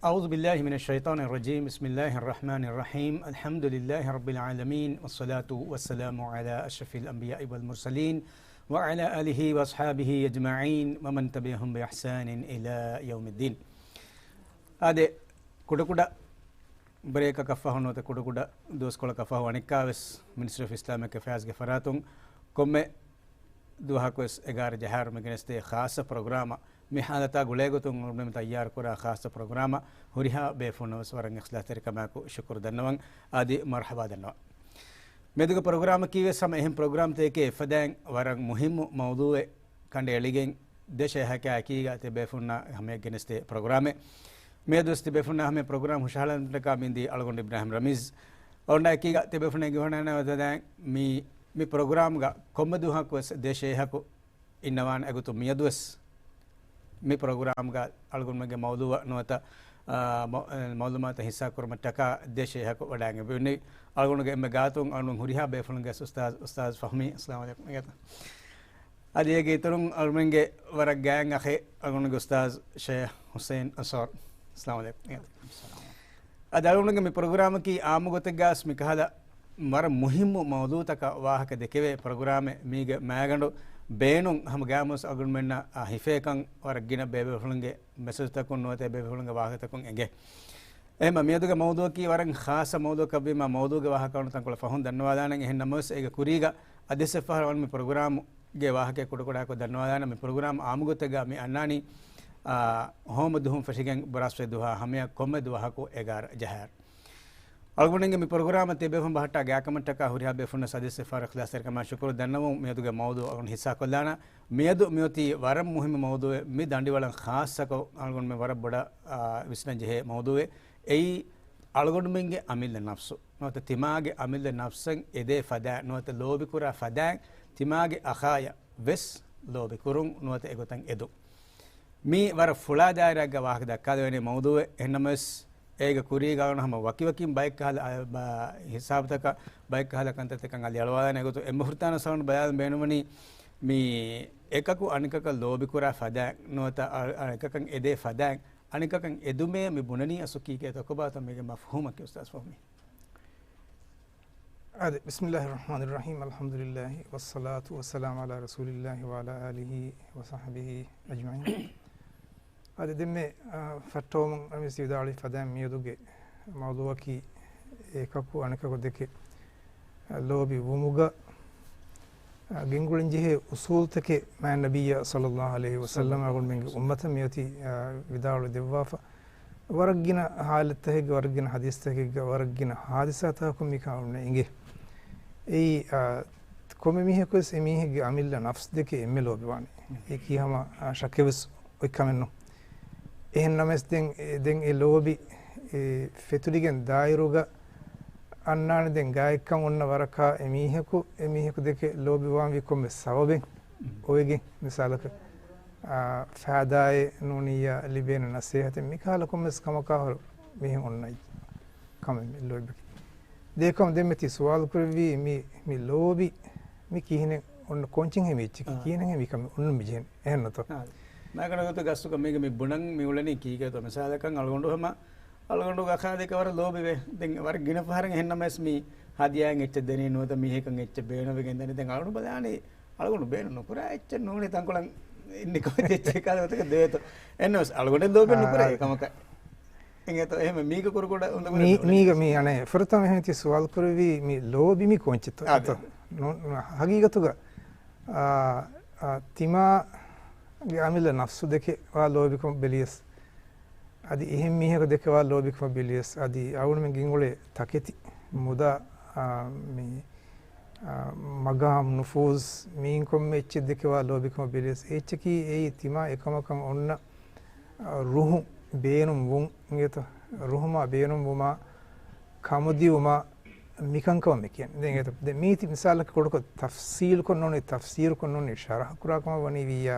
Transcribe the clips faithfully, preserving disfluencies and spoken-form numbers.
أعوذ بالله من الشيطان الرجيم. بسم الله الرحمن الرحيم. الحمد لله رب العالمين، والصلاة والسلام على أشرف الأنبياء والمرسلين، وعلى آله وأصحابه أجمعين، ومن تبعهم بإحسان إلى يوم الدين. އާދެ، ކުޑަކުޑަ ބްރޭކަކަށް ފަހު ނުވަތަ ކުޑަކުޑަ ދުވަސްކޮޅަކަށް ފަހު އަނެއްކާވެސް މިނިސްޓްރީ އޮފް އިސްލާމިކް އެފެއާޒްގެ ފަރާތުން ކޮންމެ ދުވަހަކުވެސް އެގާރަ ޖަހާއިރު މި ގެނެސްދޭ ޚާއްޞަ ޕްރޮގްރާމަށް މި ހާލަތާ ގުޅޭގޮތުން އަޅުގަނޑުމެން ތައްޔާރުކުރާ ޚާއްޞަ ޕްރޮގްރާމަށް ހުރިހާ ބޭފުޅުންނަށް ވެސް ވަރަށް އިޚްލާޞްތެރިކަމާއެކު ޝުކުރު ދަންނަވަން. އަދި މަރުޙަބާ ދަންނަވަން. މިއަދުގެ ޕްރޮގްރާމަކީވެސް ހަމަ އެހެން ޕްރޮގްރާމްތަކެކޭ އެފަދައިން ވަރަށް މުހިއްމު މައުޟޫއެއް ކަނޑައެޅިގެން ދެ ޝޭހަކާ އެކީގަ ތިބޭފުންނާ ހަމަޔަށް ގެނެސްދޭ ޕްރޮގްރާމެއް. މިއަދުވެސް ތިބޭފުންނާ ހަމަޔަށް ޕްރޮގްރާމް ހުށަހަޅަންޓަކާ މިންދީ އަޅުގަނޑު އިބްރާހިމް ރަމީޒް. އޮންނަ އެކީގަ ތިބޭފުންނަށް އެނގިވަޑައިގަންނަވާ އެފަދައިން މި، މި ޕްރޮގްރާމްގަ ކޮންމެ ދުވަހަކުވެސް ދެ ޝޭހަކު އިންނަވާނެ އެގޮތުން މިއަދުވެސް މި ޕްރޮގްރާމްގަ އަޅުގަނޑުމެންގެ މައުޟޫއަށް ނުވަތަ، އާ، މަ-، އެ، މައުލޫމާތު ހިއްސާކުރުމަށްޓަކާ ދެ ޝޭހަކު ވަޑައިގެން ވެއްޖެ. އަޅުގަނޑުގެ އެންމެ ގާތުން އަޅުގަނޑު ހުރިހާ ބޭފުޅުންގެ އުސްތާޒް، އުސްތާޒް ފަހުމީ، އައްސަލާމު ޢަލައިކުމް. އަދި އޭގެ އިތުރުން އަޅުގަނޑުމެންގެ ވަރަށް ގާތް އަޚެއް އަޅުގަނޑުގެ އުސްތާޒް ޝޭހް ޙުސައިން އަންޞާރު. އައްސަލާމު ޢަލައިކުމް. އަދި އަޅުގަނޑުގެ މި ޕްރޮގްރާމަކީ އާއްމު ގޮތެއްގަސް މިކަހަލަ ވަރަށް މުހިއްމު މައުޟޫތަކަށް ވާހަކަ ދެކެވޭ ޕްރޮގްރާމެއް. މީގެ މައިގަނޑު ބޭނުން ހަމަ ގާމުސް އަޅުގަނޑުމެންނަށް ހިފޭކަން ވަރަށް ގިނަ ބޭބޭފުޅުންގެ މެސެޖްތަކުން ނުވަތަ ބޭބޭފުޅުންގެ ވާހަކަތަކުން އެނގޭ. އެހެންމަ މިއަދުގެ މައުޟޫއަކީ ވަރަށް ޚާއްޞަ މައުޟޫއަކަށްވީމާ މައުޟޫގެ ވާހަކަ އަޅުގަނޑު ތަންކޮޅެއް ފަހުން ދަންނަވާލާނަން. އެހެން ނަމަވެސް އޭގެ ކުރީގަ އަދިވެސް އެއްފަހަރު އަޅުގަނޑު މި ޕްރޮގްރާމްގެ ވާހަކަ ކުޑަކުޑަ ކޮށް ދަންނަވާލާނަން. މި ޕްރޮގްރާމް އާއްމު ގޮތެއްގަ މި އަންނާނީ، އާ، ހޯމަ ދުވަހުން ފެށިގެން ބުރާސްފަތި ދުވަހާ ހަމަޔަށް ކޮންމެ ދުވަހަކު އެގާރަ ޖަހާއިރު. އަޅުގަނޑުގެ މި ޕްރޮގްރާމަށް ތިބޭފުން ބަހައްޓާ ގާތްކަމަށްޓަކާ ހުރިހާ ބޭފުންނަށް އަދިވެސް އެއްފަހަރު އިޚްލާޞްތެރިކަމާ ޝުކުރު ދަންނަވަމުން. މިއަދުގެ މައުޟޫ އަޅުގަނޑު ހިއްސާކޮށްލާނަން. މިއަދު މިއޮތީ ވަރަށް މުހިއްމު މައުޟޫއެއް. މި ދަނޑިވަޅަށް ޚާއްޞަކޮށް އަޅުގަނޑުމެން ވަރަށް ބޮޑަށް، އާ، ވިސްނަން ޖެހޭ މައުޟޫއެއް. އެއީ އަޅުގަނޑުމެންގެ އަމިއްލަ ނަފްސު ނުވަތަ ތިމާގެ އަމިއްލަ ނަފްސަށް އެދޭ ފަދައިން ނުވަތަ ލޯބިކުރާ ފަދައިން ތިމާގެ އަޚާޔަށް ވެސް ލޯބިކުރުން ނުވަތަ އެގޮތަށް އެދުން. މީ ވަރަށް ފުޅާ ދާއިރާއެއްގަ ވާހަކަ ދައްކާލެވޭނެ މައުޟޫއެއް. އެހެންނަމަވެސް، އޭގެ ކުރީގަ އަޅުގަނޑު ހަމަ ވަކިވަކިން ބައެއްކަހަލަ، އަ، ބަ-، ހިސާބުތަކަށް ބައެއްކަހަލަ ކަންތައްތަކަށް އަލިއަޅުވާލާނެ އެގޮތުން އެންމެ ފުރަތަމަ ސަވަން ބަލާލަން ބޭނުންވަނީ މި އެކަކު އަނެކަކަށް ލޯބިކުރާ ފަދައިން ނުވަތަ އަ-، އަ-، އެކަކަށް އެދޭ ފަދައިން އަނެކަކަށް އެދުމޭ މި ބުނަނީ އަސްލު ކީކޭތޯ ކޮބާތޯ މީގެ މަފްހޫމަކީ އުސްތާޒް ފަހުމީ؟ އާދެ، بسم الله الرحمن الرحيم، الحمد لله والصلاة والسلام على رسول الله وعلى آله وصحبه أجمعين. އާދެ، ދެންމެ، އާ، ފައްޓަވަމުން ރަމީޒް ވިދާޅުވި ފަދައިން މިއަދުގެ މައުޟޫއަކީ އެކަކު އަނެކަކު ދެކެ ލޯބި ވުމުގަ، އާ، ގެންގުޅެން ޖެހޭ އުސޫލްތަކެއް މާތް ނަބިއްޔާ ޞައްލައްލާހު ޢަލައިހި ވަސައްލަމަ އަޅުގަނޑުމެންގެ އުއްމަތަށް މިއޮތީ، އާ، ވިދާޅުވެ ދެއްވާފަ. ވަރަށް ގިނަ ޙާލަތްތަކެއްގަ، ވަރަށް ގިނަ ޙަދީޘްތަކެއްގަ، ވަރަށް ގިނަ ޙާދިސާތަކަކުން މިކަން އޮންނަ އިނގޭ. އެއީ، އާ، ކޮންމެ މީހަކުވެސް އެމީހެއްގެ އަމިއްލަ ނަފްސް ދެކެ އެންމެ ލޯބިވާނެ. އެކީ ހަމަ، އާ، ޝައްކެއްވެސް އޮތް ކަމެއް ނޫން. އެހެން ނަމަވެސް ދެން، އެ، ދެން އެ ލޯބި، އެ، ފެތުރިގެން ދާއިރުގަ އަންނާނެ ދެން ގާތްކަން އޮންނަ ވަރަކާ އެމީހަކު، އެމީހަކު ދެކެ ލޯބިވާންވީ ކޮންމެ ސަބަބެއް އޮވެގެން މިސާލަކަށް، އާ، ފައިދާއެއް ނޫނިއްޔާ ލިބޭނެ ނަސޭހަތެއް މިކަހަލަ ކޮންމެސް ކަމަކާ ހުރި މީހެއް އޮންނަ ކަމެއް މި ލޯބި. ދޭކަމަށް ދެންމެ ތި ސުވާލު ކުރެއްވީ މި، މި ލޯބި މި ކިހިނެއް އޮންނަ ކޮންޗެއް ހެމިއްޗެކި އާ. ކިހިނެއް ހެމި ކަމެއް އޮންނަ މި ޖެހެން އެހެންނަތޯ؟ އާ. މާގަނޑު ގޮތުގަ ގަސްތުގަ މީގަ މި ބުނަން މި އުޅެނީ ކީކޭތޯ؟ މިސާލަކަށް އަޅުގަނޑު ހަމަ އަޅުގަނޑު އަޚާ ދެކެ ވަރަށް ލޯބިވޭ. ދެން ވަރަށް ގިނަ ފަހަރަށް އެހެން ނަމަވެސް މި ހަދިޔާއެއް އެއްޗެއް ދެނީ ނުވަތަ މީހަކަށް އެއްޗެއް ބޭނުންވެގެން ދަނީ. ދެން އަޅުގަނޑު ބަލާނީ އަޅުގަނޑު ބޭނުން ނުކުރާ އެއްޗެއް ނޫނީ ތަންކޮޅެއް ނިކަމެތި އެއްޗެއް ކާލަ ގޮތަކަށް ދޭތޯ. އެހެންނަމަވެސް އަޅުގަނޑެއް ލޯބި އާ، ނުކުރޭ އާ. އެކަމަކަށް. އެނގޭތޯ؟ އެހެން މީގަ ކުރުކުޑަ އުނދަގުލެއް މީ-، ނޫން. މީގަ މީ އަނެއް ފުރަތަމަ އެހެން ތި ސުވާލު ކުރެއްވީ މި ލޯބި މި ކޮންޗެއްތޯ؟ އާ، އެތޯ؟ ދެ. ނޫ-، ނޫ-، ހަގީގަތުގަ، އާ، އާ، ތިމާގެ އަމިއްލަ ނަފްސު ދެކެ ވާ ލޯބިކަމަށް ބެލިޔަސް، އަދި އެހެން މީހަކު ދެކެ ވާ ލޯބިކަމަށް ބެލިޔަސް، އަދި އަޅުގަނޑުމެން ގެންގުޅޭ ތަކެތި މުދާ، އާ، މި، އާ، މަގާމް ނުފޫޒް މީން ކޮންމެ އެއްޗެއް ދެކެ ވާ ލޯބިކަމަށް ބެލިޔަސް، އެ އެއްޗަކީ އެއީ ތިމާ އެކަމަކަށް އޮންނަ ރުހު ބޭނުން ވުން އިނގޭތޯ؟ ރުހުމާ ބޭނުން ވުމާ، ކަމުދިއުމާ މިކަންކަމަށް މި ކިޔަން. ދެން އެތަ-، ދެން މީތި މިސާލަކަށް ކުޑަކޮށް ތަފްސީލުކޮށް ނޫނީ، ތަފްސީރުކޮށް ނޫނީ، ޝަރަޙަ ކުރާ ކަމަށް ވަނީ ވިއްޔާ.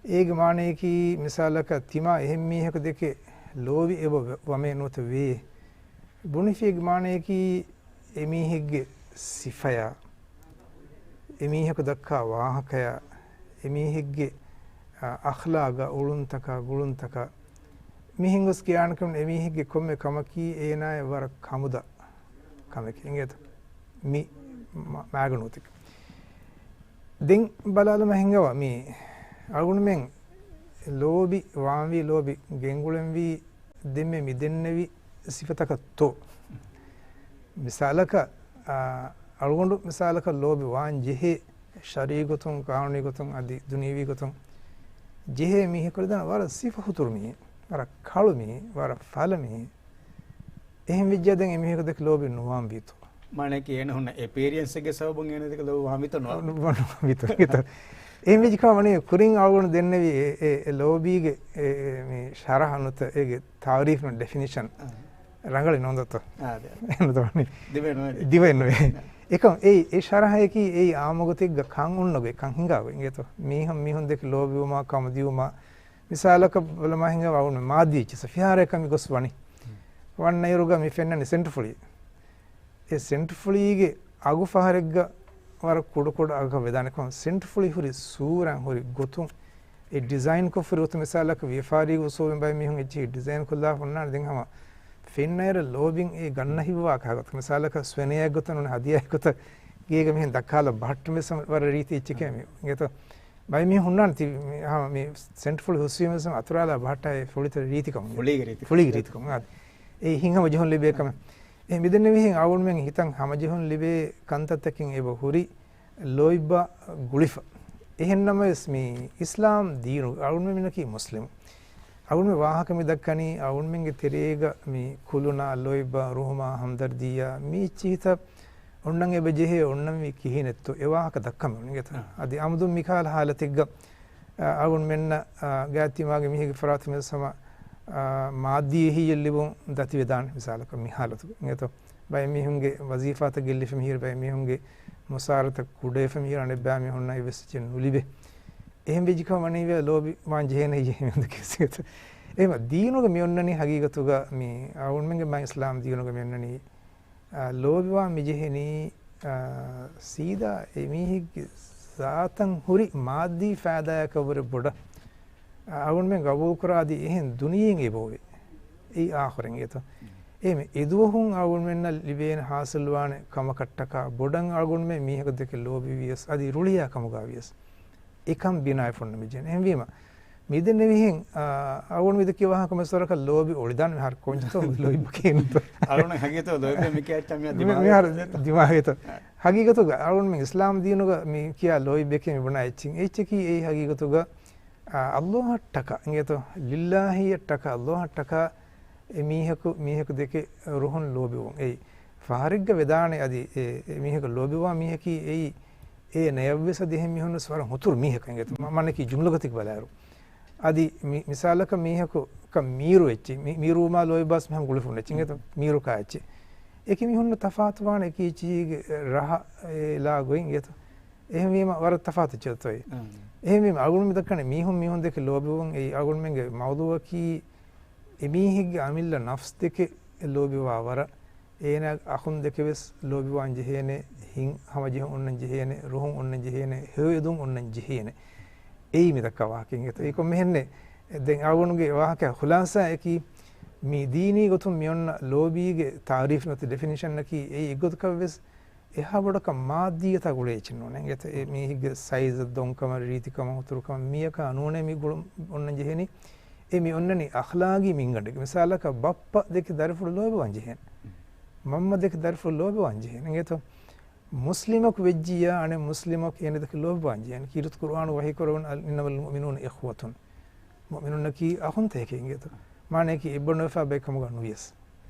އޭގެ މާނަޔަކީ މިސާލަކަށް ތިމާ އެހެން މީހަކު ދެކެ ލޯބި އެބަ ވަމޭ ނުވަތަ ވޭ. ބުނެފިއޭގެ މާނަޔަކީ އެމީހެއްގެ ސިފަޔާ، އެމީހަކު ދައްކާ ވާހަކަޔާ، އެމީހެއްގެ، އަ، އަޚްލާގާ، އުޅުންތަކާ، ގުޅުންތަކާ، މިހެން ގޮސް ކިޔާނެކަމުން އެމީހެއްގެ ކޮންމެ ކަމަކީ އޭނާއަށް ވަރަށް ކަމުދާ ކަމެކޭ އިނގޭތަ؟ މި މަ-، މައިގަނޑު އޮތީ. ދެން ބަލާލަމާ ހިނގަވާ މި އަޅުގަނޑުމެން ލޯބި ވާންވީ، ލޯބި ގެންގުޅެންވީ ދެންމެ މިދެންނެވި ސިފަތަކަށްތޯ؟ މިސާލަކަށް، އާ، އަޅުގަނޑު މިސާލަކަށް ލޯބި ވާން ޖެހޭ، ޝަރީ ގޮތުން، ޤާނޫނީ ގޮތުން، އަދި ދުނިޔެވީ ގޮތުން ޖެހޭ މީހަކު ވަރަށް ސިފަ ހުތުރު މީހެއް، ވަރަށް ކަޅު މީހެއް، ވަރަށް ފަލަ މީހެއް. އެހެން ވެއްޖާ ދެން އެމީހަކު ދެކެ ލޯބި ނުވާން ވީތޯ؟ މާނައަކީ އޭނަ ހުންނަ އެޕީރިއަންސެއްގެ ސަބަބުން އޭނަ ދެކެ ލޯބި ވާން ވީތޯ ނުވާން؟ ނުވާން ވީތޯ. އެހެން ވެއްޖި ކަމަށް ވަނީ ކުރިން އަޅުގަނޑު ދެންނެވި އެ، އެ، އެ ލޯބީގެ އެ، އެ، މި ޝަރަހަ ނުތަ އޭގެ ތާރީފް ނު ޑެފިނިޝަން އާ. ރަނގަޅި ނޯންދޯތޯ؟ އާ، އާދެ. އެހެން ނުތަ ވަނީ. ދިވެހި ނުވޭ. ދިވެހި ނުވޭ. އާ. އެކަމް އެއީ އެ ޝަރަހައަކީ އެއީ އާއްމު ގޮތެއްގަ ކަން އޮންނަ ގޮތް، ކަން ހިނގާ ގޮތް އިނގޭތޯ؟ މީހުން މީހުން ދެކެ ލޯބިވުމާ، ކަމުދިޔުމާ، މިސާލަކަށް ބަލަމާ ހިނގާ އަޅުގަނޑު މާއްދީ އެއްޗިއްސަށް ފިހާރައަކަށް މި ގޮސް ވަނީ. ވަންނައިރުގަ މި ފެންނަނީ ސެންޓްފުޅި. އެ ސެންޓްފުޅީގެ އަގު ފަހަރެއްގަ ވަރަށް ކުޑަކުޑަ އަގަކަށް ވެދާނެ ކަމަށް ސެންޓްފުޅި ހުރި ސޫރަތް ހުރި ގޮތުން، އެ ޑިޒައިން ކޮށްފަ ހުރި ގޮތުން މިސާލަކަށް ވިޔަފާރީގެ އުސޫލުން ބައެއް މީހުން އެއްޗެހި ޑިޒައިން ކޮށްލާފަ ހުންނާނެ ދެން ހަމަ ފެންނައިރަށް ލޯބިން އެ ގަންނަ ހިއްވާ ކަހަލަ ގޮތަށް. މިސާލަކަށް ސުވެނިޔާއެއް ގޮތަށް ނޫން ހަދިޔާއެއް ގޮތަށް ގޭގަ މިހެން ދައްކާލަ ބަހައްޓުން ވެސް ވަރަށް ރީތި އެއްޗެކޭ މި އިނގޭތޯ. ބައެއް މީހުން ހުންނާނެ ތި-، މި-، ހަމަ މި ސެންޓްފުޅި ހުސްވީމަ ވެސް އަތުރާލާ ބަހައްޓާ އެ ފުޅިތައް ރީތިކަމުން. ފުޅީގެ ރީތި. ފުޅީގެ ރީތިކަމުން. އާދެ. އެ ހިތް ހަމަޖެހުން ލިބޭ ކަމެއް. އެ މިދެންނެވިހެން އަޅުގަނޑުމެން ހިތަށް ހަމަޖެހުން ލިބޭ ކަންތައްތަކެއް އެބަ ހުރި ލޯތްބާ ގުޅިފަ. އެހެންނަމަވެސް މި އިސްލާމް ދީނު އަޅުގަނޑުމެންނަކީ މުސްލިމު. އަޅުގަނޑުމެން ވާހަކަ މި ދައްކަނީ އަޅުގަނޑުމެންގެ ތެރޭގަ މި ކުލުނާ، ލޯތްބާ، ރުހުމާ، ހަމްދަރްދީއާ މި އެއްޗިހިތައް އޮންނަން އެބަ ޖެހޭ އޮންނަންވީ ކިހިނެއްތޯ އެ ވާހަކަ ދައްކަމެވުނު އިނގޭތަ؟ އާ. އަދި އަމުދު މިކަހަލަ ހާލަތެއްގަ، އަ، އަޅުގަނޑުމެންނަށް، އަ، ގާތްތިމާގެ މީހެއްގެ ފަރާތުން ވެސް ހަމަ، އަ، މާއްދީ އެހީއެއް ލިބުން ދަތިވެދާނެ މިސާލަކަށް މި ހާލަތުގަ އިނގޭތޯ؟ ބައެއް މީހުންގެ ވަޒީފާތައް ގެއްލިފަ މިހިރަ، ބައެއް މީހުންގެ މުސާރަތައް ކުޑަވެފަ މިހިރަ، އަނެއްބައި މީހުންނަށް އެއްވެސް އެއްޗެއް ނުލިބޭ. އެހެން ވެއްޖިކަމަށް ވަނީ ލޯބި ވާން ޖެހޭނެ ހެއްޔޭ މި ކިސްގެތަ؟ އެހެން ދީނުގަ މި އޮންނަނީ ހަގީގަތުގަ މި އަޅުގަނޑުމެންގެ މާ އިސްލާމް ދީނުގަ މި އޮންނަނީ އާ، ލޯބިވާން މިޖެހެނީ، އާ، ސީދާ އެމީހެއްގެ ޒާތަށް ހުރި މާއްދީ ފައިދާއަކަށްވުރެ ބޮޑަށް، އާ، އަޅުގަނޑުމެން ގަބޫލުކުރާ އަދި އެހެން ދުނިޔެއިން އެބައޮވޭ. އެއީ އާޚިރަތް އިނގޭތޯ. އެހެން އެދުވަހުން އަޅުގަނޑުމެންނަށް ލިބޭނެ ހާސިލުވާނެ ކަމަކަށްޓަކާ ބޮޑަށް އަޅުގަނޑުމެން މީހަކު ދެކެ ލޯބިވިޔަސް އަދި ރުޅިއާ ކަމުގަ ވިޔަސް އެކަން ބިނާވެފަ އޮންނަ މިޖެހެނީ. އެހެންވީމަ، މިދެންނެވިހެން، އާ، އަޅުގަނޑު މިދެއްކި ވާހަކަ މެސްވަރަކަށް ލޯބި އޮޅިދާން މިހާރު ކޮންޗިތޯ ލޯތްބަކީ ނުތޯ. އަޅުގަނޑަށް ހަގީގަތަށް ލޯތްބެއް މި ކިޔާ އެއްޗެއް މިހާރު މި-، ދިމާވޭ. މިހާރު ދިމާވޭތޯ. އާ. ހަގީގަތުގަ އަޅުގަނޑުމެން އިސްލާމް ދީނުގަ މި ކިޔާ ލޯތްބެކޭ މި ބުނާ އެއްޗެއް. އެއްޗަކީ އެއީ ހަގީގަތުގަ، އާ، ﷲ އަށްޓަކާ އިނގޭތޯ، ލިއްލާހީ އަށްޓަކާ، ﷲ އަށްޓަކާ އެ މީހަކު، މީހަކު ދެކެ ރުހުން ލޯބިވުން. އެއީ ފަހަރެއްގަ ވެދާނެ އަދި އެ، އެ މީހަކު ލޯބިވާ މީހަކީ އެއީ އޭނަޔަށްވެސް އަދި އެހެން މީހުންވެސް ވަރަށް ހުތުރު މީހަކަށް އިނގޭތޯ. މަ-، މާނައަކީ ޖުމްލަ ގޮތެއް ބަލާއިރު. އަދި މި-، މިސާލަކަށް މީހަކު ކަ-، މީރު އެއްޗެއް، މި-، މީރުވުމާ ލޯތްބާސް މިހަން ގުޅިފަ އޮންނަ އެއްޗެއް އިނގޭތޯ. މީރު ކާ އެއްޗެއް. އެކި މީހުންނަށް ތަފާތުވާނެ އެކި އެއްޗެހީގެ ރަހަ އެ ލާ ގޮތް އިނގޭތޯ. އެހެންވީމަ ވަރަށް ތަފާތު އެއްޗެއްތޯ އެއީ. އާ. އެހެންވީމަ އަޅުގަނޑު މި ދައްކަނީ މީހުން މީހުން ދެކެ ލޯބިވުން އެއީ އަޅުގަނޑުމެންގެ މައުޟޫއަކީ އެމީހެއްގެ އަމިއްލަ ނަފްސް ދެކެ ލޯބިވާ ވަރަށް، އޭނާ އަޚުން ދެކެ ވެސް ލޯބިވާން ޖެހޭނެ، ހިތް ހަމަޖެހުން އޮންނަން ޖެހޭނެ، ރުހުން އޮންނަން ޖެހޭނެ، ހެޔޮއެދުން އޮންނަން ޖެހޭނެ. އެއީ މި ދައްކާ ވާހަކަ އިނގޭތޯ. އެއީ ކޮންމެހެންނެއް؟ ދެން އަޅުގަނޑުގެ ވާހަކަ ޚުލާސާއަކީ، މި ދީނީ ގޮތުން މި އޮންނަ ލޯބީގެ ތާރީފް ނުވަތަ ޑެފިނިޝަނަކީ އެއީ އެއްގޮތަކަށް ވެސް އެހާ ބޮޑަކަށް މާއްދީއަތާ ގުޅޭ އެއްޗެއް ނޫނޭ. އިނގޭތަ؟ އެ މީހެއްގެ ސައިޒަށް، ދޮންކަމަށް، ރީތިކަމަށް، ހުތުރުކަމަށް މިޔަކާ ނޫނޭ މި ގުޅުން އޮންނަން ޖެހެނީ. އެ މި އޮންނަނީ އަޚްލާގީ މިންގަނޑެއްގަ. މިސާލަކަށް ބައްޕަ ދެކެ ދަރިފުޅު ލޯބިވާން ޖެހޭނެ. މަންމަ ދެކެ ދަރިފުޅު ލޯބިވާން ޖެހޭނެ. އިނގޭތޯ؟ މުސްލިމަކު ވެއްޖިއްޔާ އަނެއް މުސްލިމަކު އޭނަ ދެކެ ލޯބިވާން ޖެހޭނެ. ކީރިތި ޤުރުއާނު ވަޙީ ކުރެވުނު، "إنما المؤمنون إخوة." މުއުމިނުންނަކީ އަޚުންތަކެކޭ އިނގޭތޯ. މާނައަކީ އެއްބަ ނުވެފާ ބައެއް ކަމުގަ ނުވިޔަސް.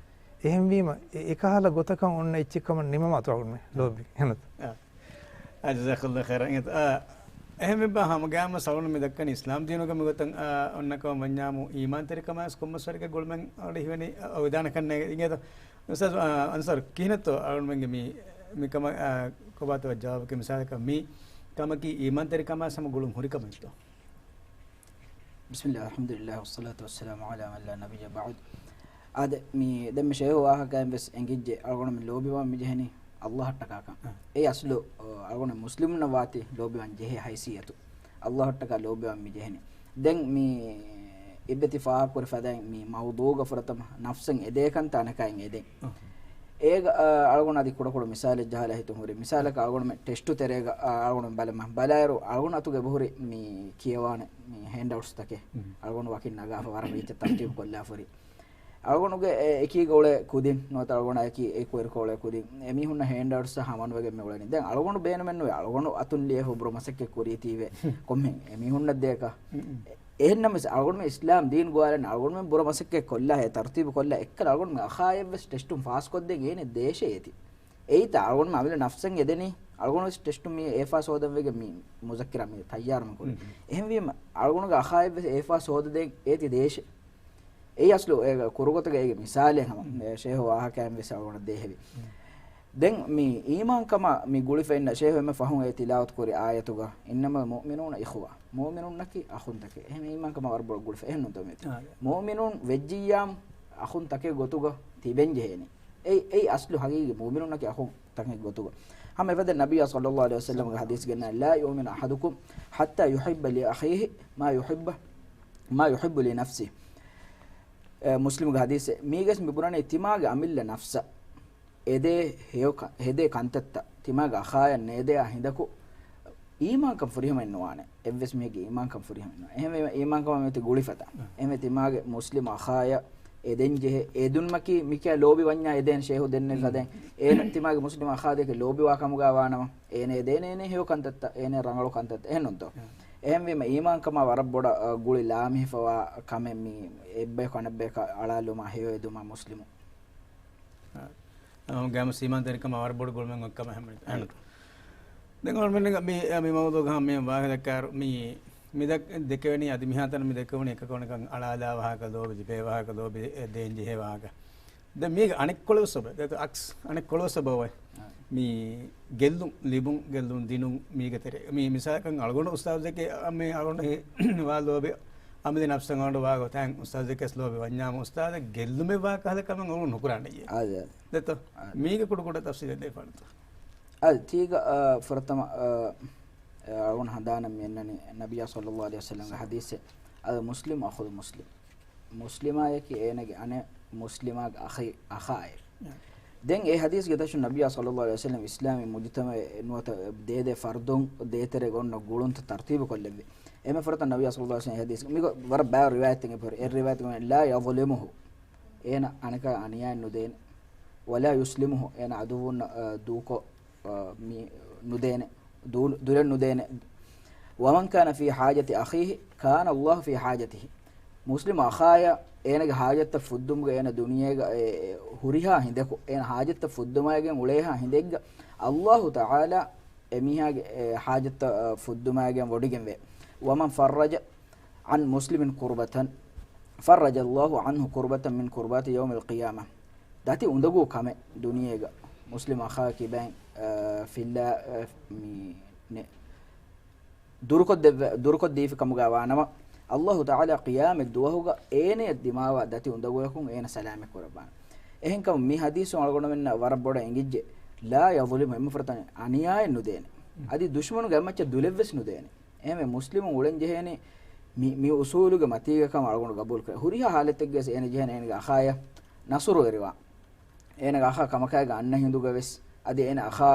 އެހެންވީމަ، އެ-، އެކަހަލަ ގޮތަކަށް އޮންނަ އެއްޗެއް ކަމަށް ނިމަމާތޯ އަޅުގަނޑުމެން ލޯބި. އެހެންތަ؟ އާ. އާ، ޖަޒާކަﷲ ޚައިރަން. އާ، އެހެންވެބާ ހަމަގައިމުވެސް އަޅުގަނޑު މި ދައްކަނީ އިސްލާމް ދީނުގަ މިގޮތަށް، އާ، އޮންނަ ކަމަށް ވަންޏާމު، އީމާންތެރިކަމާއިސް ކޮންމެސް ވަރެއްގެ ގުޅުމެއް އަޅުގަނޑު ހީވަނީ އޮވެދާނެ ކަންނޭނގެ. އިނގޭތޯ؟ އުސްތާޛް، އާ، އަންސާރު، ކިހިނެއްތޯ އަޅުގަނޑުމެންގެ މި، މި ކަމަށް، އާ، ކޮބާތޯ ޖަވާބަކީ؟ މިސާލަކަށް މި ކަމަކީ އީމާންތެރިކަމާއިސް ހަމަ ގުޅުން ހުރި ކަމެއްތޯ؟ بسم الله، الحمد لله، والصلاة والسلام على من لا نبي بعد. އާދެ، މި ދެންމެ ޝޭހު ވާހަކައިން ވެސް އެނގިއްޖެ، އަޅުގަނޑުމެން ލޯބިވާން މިޖެހެނީ ﷲ އަށްޓަކާކަން. އާ. އެ އަސްލު، އަ، އަޅުގަނޑު މުސްލިމުންނަށް ވާތީ ލޯބިވާން ޖެހޭ ހައިސިއްޔަތު. ﷲ އަށްޓަކާ ލޯބިވާން މިޖެހެނީ. ދެން މި އިއްބެތި ފާހަގަކުރި ފަދައިން މި މައުޟޫގަ ފުރަތަމަ ނަފްސަށް އެދޭކަންތައް އަނެކާއިން އެދެން. އަހަ. އޭގަ، އާ، އަޅުގަނޑު އަދި ކުޑަކުޑަ މިސާލެއް ޖަހާލާ ހިތުން ހުރި. މިސާލަކަށް އަޅުގަނޑުމެން ޓެސްޓު ތެރޭގަ، އާ، އަޅުގަނޑު ބަލަމަ. ބަލާއިރު އަޅުގަނޑު އަތުގަ އެބަހުރި މި ކިޔަވާނެ މި ހޭންޑްއައުޓްސް ތަކެއް. މް. އަޅުގަނޑު ވަކިން ނަގާފަ ވަރަށް ރީތި ތަރުތީބު ކޮށްލާފަ ހުރި. އަޅުގަނޑުގެ އެ އެކީގަ އުޅޭ ކުދިން ނުވަތަ އަޅުގަނޑާ އެކީ އެކު އެރުކޮޅޭ ކުދިން އެމީހުންނަށް ހޭންޑްއައުޓްސް ހަމަނުވެގެން މި އުޅެނީ. ދެން އަޅުގަނޑު ބޭނުމެއް ނުވޭ އަޅުގަނޑު އަތުން ލިޔެފަ ބުރަ މަސައްކަތް ކުރީތީވެ ކޮންމެ އެމީހުންނަށް ދޭކަށް. އެހެންނަމަވެސް އަޅުގަނޑުމެ އިސްލާމް ދީން ގޮވާލަން އަޅުގަނޑުމެ ބުރަ މަސައްކަތް ކޮށްލާ އެ ތަރުތީބު ކޮށްލާ އެއްކަލަ އަޅުގަނޑުމެ އަޚާއެއްވެސް ޓެސްޓުން ފާސް ކޮށްދޭން އޭނެ ދޭށޭ އޭތި. އެއީތަ އަޅުގަނޑުމެ އަމިއްލަ ނަފްސަށް އެދެނީ އަޅުގަނޑުވެސް ޓެސްޓުން މި އެ ފާސް ހޯދަން ވެގެން މި މުޒައްކިރާ މި ތައްޔާރު މި ކުރީ. މް. އެހެންވީމަ އަޅުގަނޑުގެ އަޚާއެއްވެސް އެ ފާސް ހޯދަދޭން އޭތި ދޭށޭ. އެއީ އަސްލު އޭގަ ކުރުގޮތުގަ އޭގެ މިސާލެއް ހަމަ. މް. އެ ޝޭހު ވާހަކައިން ވެސް އަޅުގަނޑަށް ދޭހެވި. މް. ދެން މި އީމާންކަމަށް މި ގުޅިފަ އިންނަ ޝޭހު އެންމެ ފަހުން އެ ތިލާވަތު ކުރި އާޔަތުގަ، "إنما المؤمنون إخوة." މުއުމިނުންނަކީ އަޚުންތަކެއް. އެހެން އީމާންކަމަށް ވަރަށް ބޮޑަށް ގުޅިފަ. އެހެންނުންތޯ މިއޮތީ؟ އާ، އެ. މުއުމިނުން ވެއްޖިއްޔާމު އަޚުންތަކެއް ގޮތުގަ ތިބެން ޖެހޭނީ. އެއީ، އެއީ އަސްލު ހަގީގީ މުއުމިނުންނަކީ އަޚުން ތަކެއް ގޮތުގަ. ހަމަ އެފަދަ ނަބިއްޔާ ޞައްލައްލާހު ޢަލައިހި ވަސައްލަމްގެ ޙަދީޘް ގެންނަ، "لا يؤمن أحدكم حتى يحب لأخيه ما يحب، ما يحب لنفسه." އެ، މުސްލިމުގެ ޙަދީޘެއް. މީގެސް މި ބުނަނީ ތިމާގެ އަމިއްލަ ނަފްސަށް އެދޭ ހެޔޮ ކަ-، ހެދޭ ކަންތައްތައް ތިމާގެ އަޚާޔަށް ނޭދެޔާ ހިނދަކު އީމާންކަން ފުރިހަމައެއް ނުވާނެ. އެއްވެސް މީހެއްގެ އީމާންކަން ފުރިހަމައެއް ނުވާނެ. އެހެންވީމަ އީމާންކަމާ މިއޮތީ ގުޅިފަތަ. އެހެންވެ ތިމާގެ މުސްލިމް އަޚާޔަށް އެދެން ޖެހޭ. އެދުންމަކީ މިކިޔާ ލޯބި ވަންޏާ އެދޭނެ ޝޭހު ދެންނެވި ފަދައިން. އޭނަ ތިމާގެ މުސްލިމް އަޚާ ދެކެ ލޯބިވާ ކަމުގަ ވާނަމަ، އޭނަ އެދޭނެ އޭނަ ހެޔޮ ކަންތައްތައް، އޭނަ ރަނގަޅު ކަންތައްތައް. އެހެންނުންތޯ؟ އެހެންވީމަ އީމާންކަމާ ވަރަށް ބޮޑަށް، އަ، ގުޅި ލާމެހިފަވާ ކަމެއް މީ އެއްބަޔަކު އަނެއްބަޔަކަށް އަޅާލުމާ ހެޔޮ އެދުމާ މުސްލިމު. އާ، ގައިމު ސީމާންތެރިކަމާ ވަރަށް ބޮޑު ގުޅުމެއް އޮތް ކަމަށް ހަމަ އެހެން. ދެން އަޅުމެން މި، މި މައުޟޫގަ ހަމަ މި ވާހަކަ ދައްކާއިރު، މި، މި ދައް-، ދެކެވެނީ އަދި މިހާތަނަށް މި ދެކެވުނީ އެކަކު އަނެކަކަށް އަޅާލާ ވާހަކަ، ލޯބި ލިބޭ ވާހަކަ، ލޯބި ދޭން ޖެހޭ ވާހަކަ. ދެން މީގެ އަނެއްކޮޅު ސަބަބެއް، ދެން އަކްސް އަނެއްކޮޅު ސަބަބެއް. އާ. މި ގެއްލުން ލިބުން، ގެއްލުން ދިނުން މީގެ ތެރޭ. މި މިސާލަކަށް އަޅުގަނޑު އުސްތާޛެކޭ މި އަޅުގަނޑު ވާ ލޯބި އަމިދި ނަފްސަށް އަޅުގަނޑު ވާ ގޮތަށް އުސްތާޛެކޭސް ލޯބި ވަންޏާމު އުސްތާޛެއް ގެއްލުމެއް ވާ ކަހަލަ ކަމެއް އަޅުގަނޑު ނުކުރާނެ. އާ، އާ. ދެއްތޯ؟ އާ. މީގެ ކުޑަކުޑަ ތަފްސީލެއް ދޭފާނެތޯ؟ އަދި ތީގަ، އާ، ފުރަތަމަ، އާ، އާ، އަޅުގަނޑު ހަނދާނަށް މި އަންނަނީ ނަބިއްޔާ ޞައްލައްލާހު ޢަލައިހި ވަސައްލަމްގެ ޙަދީޘެއް، "المسلم أخو المسلم." މުސްލިމާޔަކީ އޭނަގެ އަނެއް މުސްލިމާގެ އަޚީ، އަޚާއެއް. ދެން އެ ޙަދީޘްގެ ދަށުން ނަބިއްޔާ ޞައްލައްލާހު ޢަލައިހި ވަސައްލަމް އިސްލާމީ މުޖުތަމަޢެއް ނުވަތަ ދޭދޭ ފަރުދުން ދޭތެރޭގަ އޮންނަ ގުޅުންތައް ތަރުތީބު ކޮށްލެއްވި. އެންމެ ފުރަތަމަ ނަބިއްޔާ ޞައްލައްލާހު ޢަލައިހި ވަސައްލަމް ޙަދީޘް މި ވަރަށް ބައިވަރު ރިވާޔަތެއް އެބަހުރި. އެ ރިވާޔަތުގަ، "لا يظلمه." އޭނަ އަނެކާ އަނިޔާއެއް ނުދޭނެ. "ولا يسلمه." އޭނަ ޢަދުއްވުންނަށް، އަ، ދޫކޮށް، އަ، މި ނުދޭނެ. ދޫ-، ދުލެއް ނުދޭނެ. "ومن كان في حاجة أخيه كان الله في حاجته." މުސްލިމް އަޚާޔަށް އޭނަގެ ޙާޖަތްތައް ފުއްދުމުގަ އޭނަ ދުނިޔޭގަ އެ، އެ، ހުރިހާ ހިނދަކު، އޭނަ ޙާޖަތްތައް ފުއްދުމާއިގެން އުޅޭހާ ހިނދެއްގަ ﷲ ތަޢާލާ އެމީހާގެ އެ ޙާޖަތްތައް، އަ، ފުއްދުމާއިގެން ވޮޑިގެންވޭ. "ومن فرج عن مسلم كربة فرج الله عنه كربة من كربات يوم القيامة." ދަތި އުނދަގޫ ކަމެއް ދުނިޔޭގަ މުސްލިމް އަޚާ ކިބައިން، އަ، ފިއްލާ، އަ، މި، ނެ-، ދުރުކޮށްދެއްވެ-، ދުރުކޮށްދީފި ކަމުގަ ވާނަމަ، ﷲ ތަޢާލާ ޤިޔާމަތް ދުވަހުގަ އޭނަޔަށް ދިމާވާ ދަތި އުނދަގޫއަކުން އޭނަ ސަލާމަތް ކުރައްވާނެ. އެހެންކަމުން މި ޙަދީޘުން އަޅުގަނޑުމެންނަށް ވަރަށް ބޮޑަށް އެނގިއްޖެ، "لا يظلم." އެންމެ ފުރަތަމަ އަނިޔާއެއް ނުދޭނެ. އަދި ދުޝްމަނުގެ އެއްމައްޗަށް ދުލެއްވެސް ނުދޭނެ. އެހެންވެ މުސްލިމުން އުޅެން ޖެހޭނީ މި، މި އުޞޫލުގެ މަތީގަ ކަމަށް އަޅުގަނޑު ގަބޫލު ކުރޭ. ހުރިހާ ޙާލަތެއްގަވެސް އޭނަ ޖެހޭނެ އޭނަގެ އަޚާޔަށް ނަޞްރުވެރިވާން. އޭނަގެ އަޚާ ކަމަކާގެ އަންނަ ހިނދުގަވެސް، އަދި އޭނަ އަޚާ،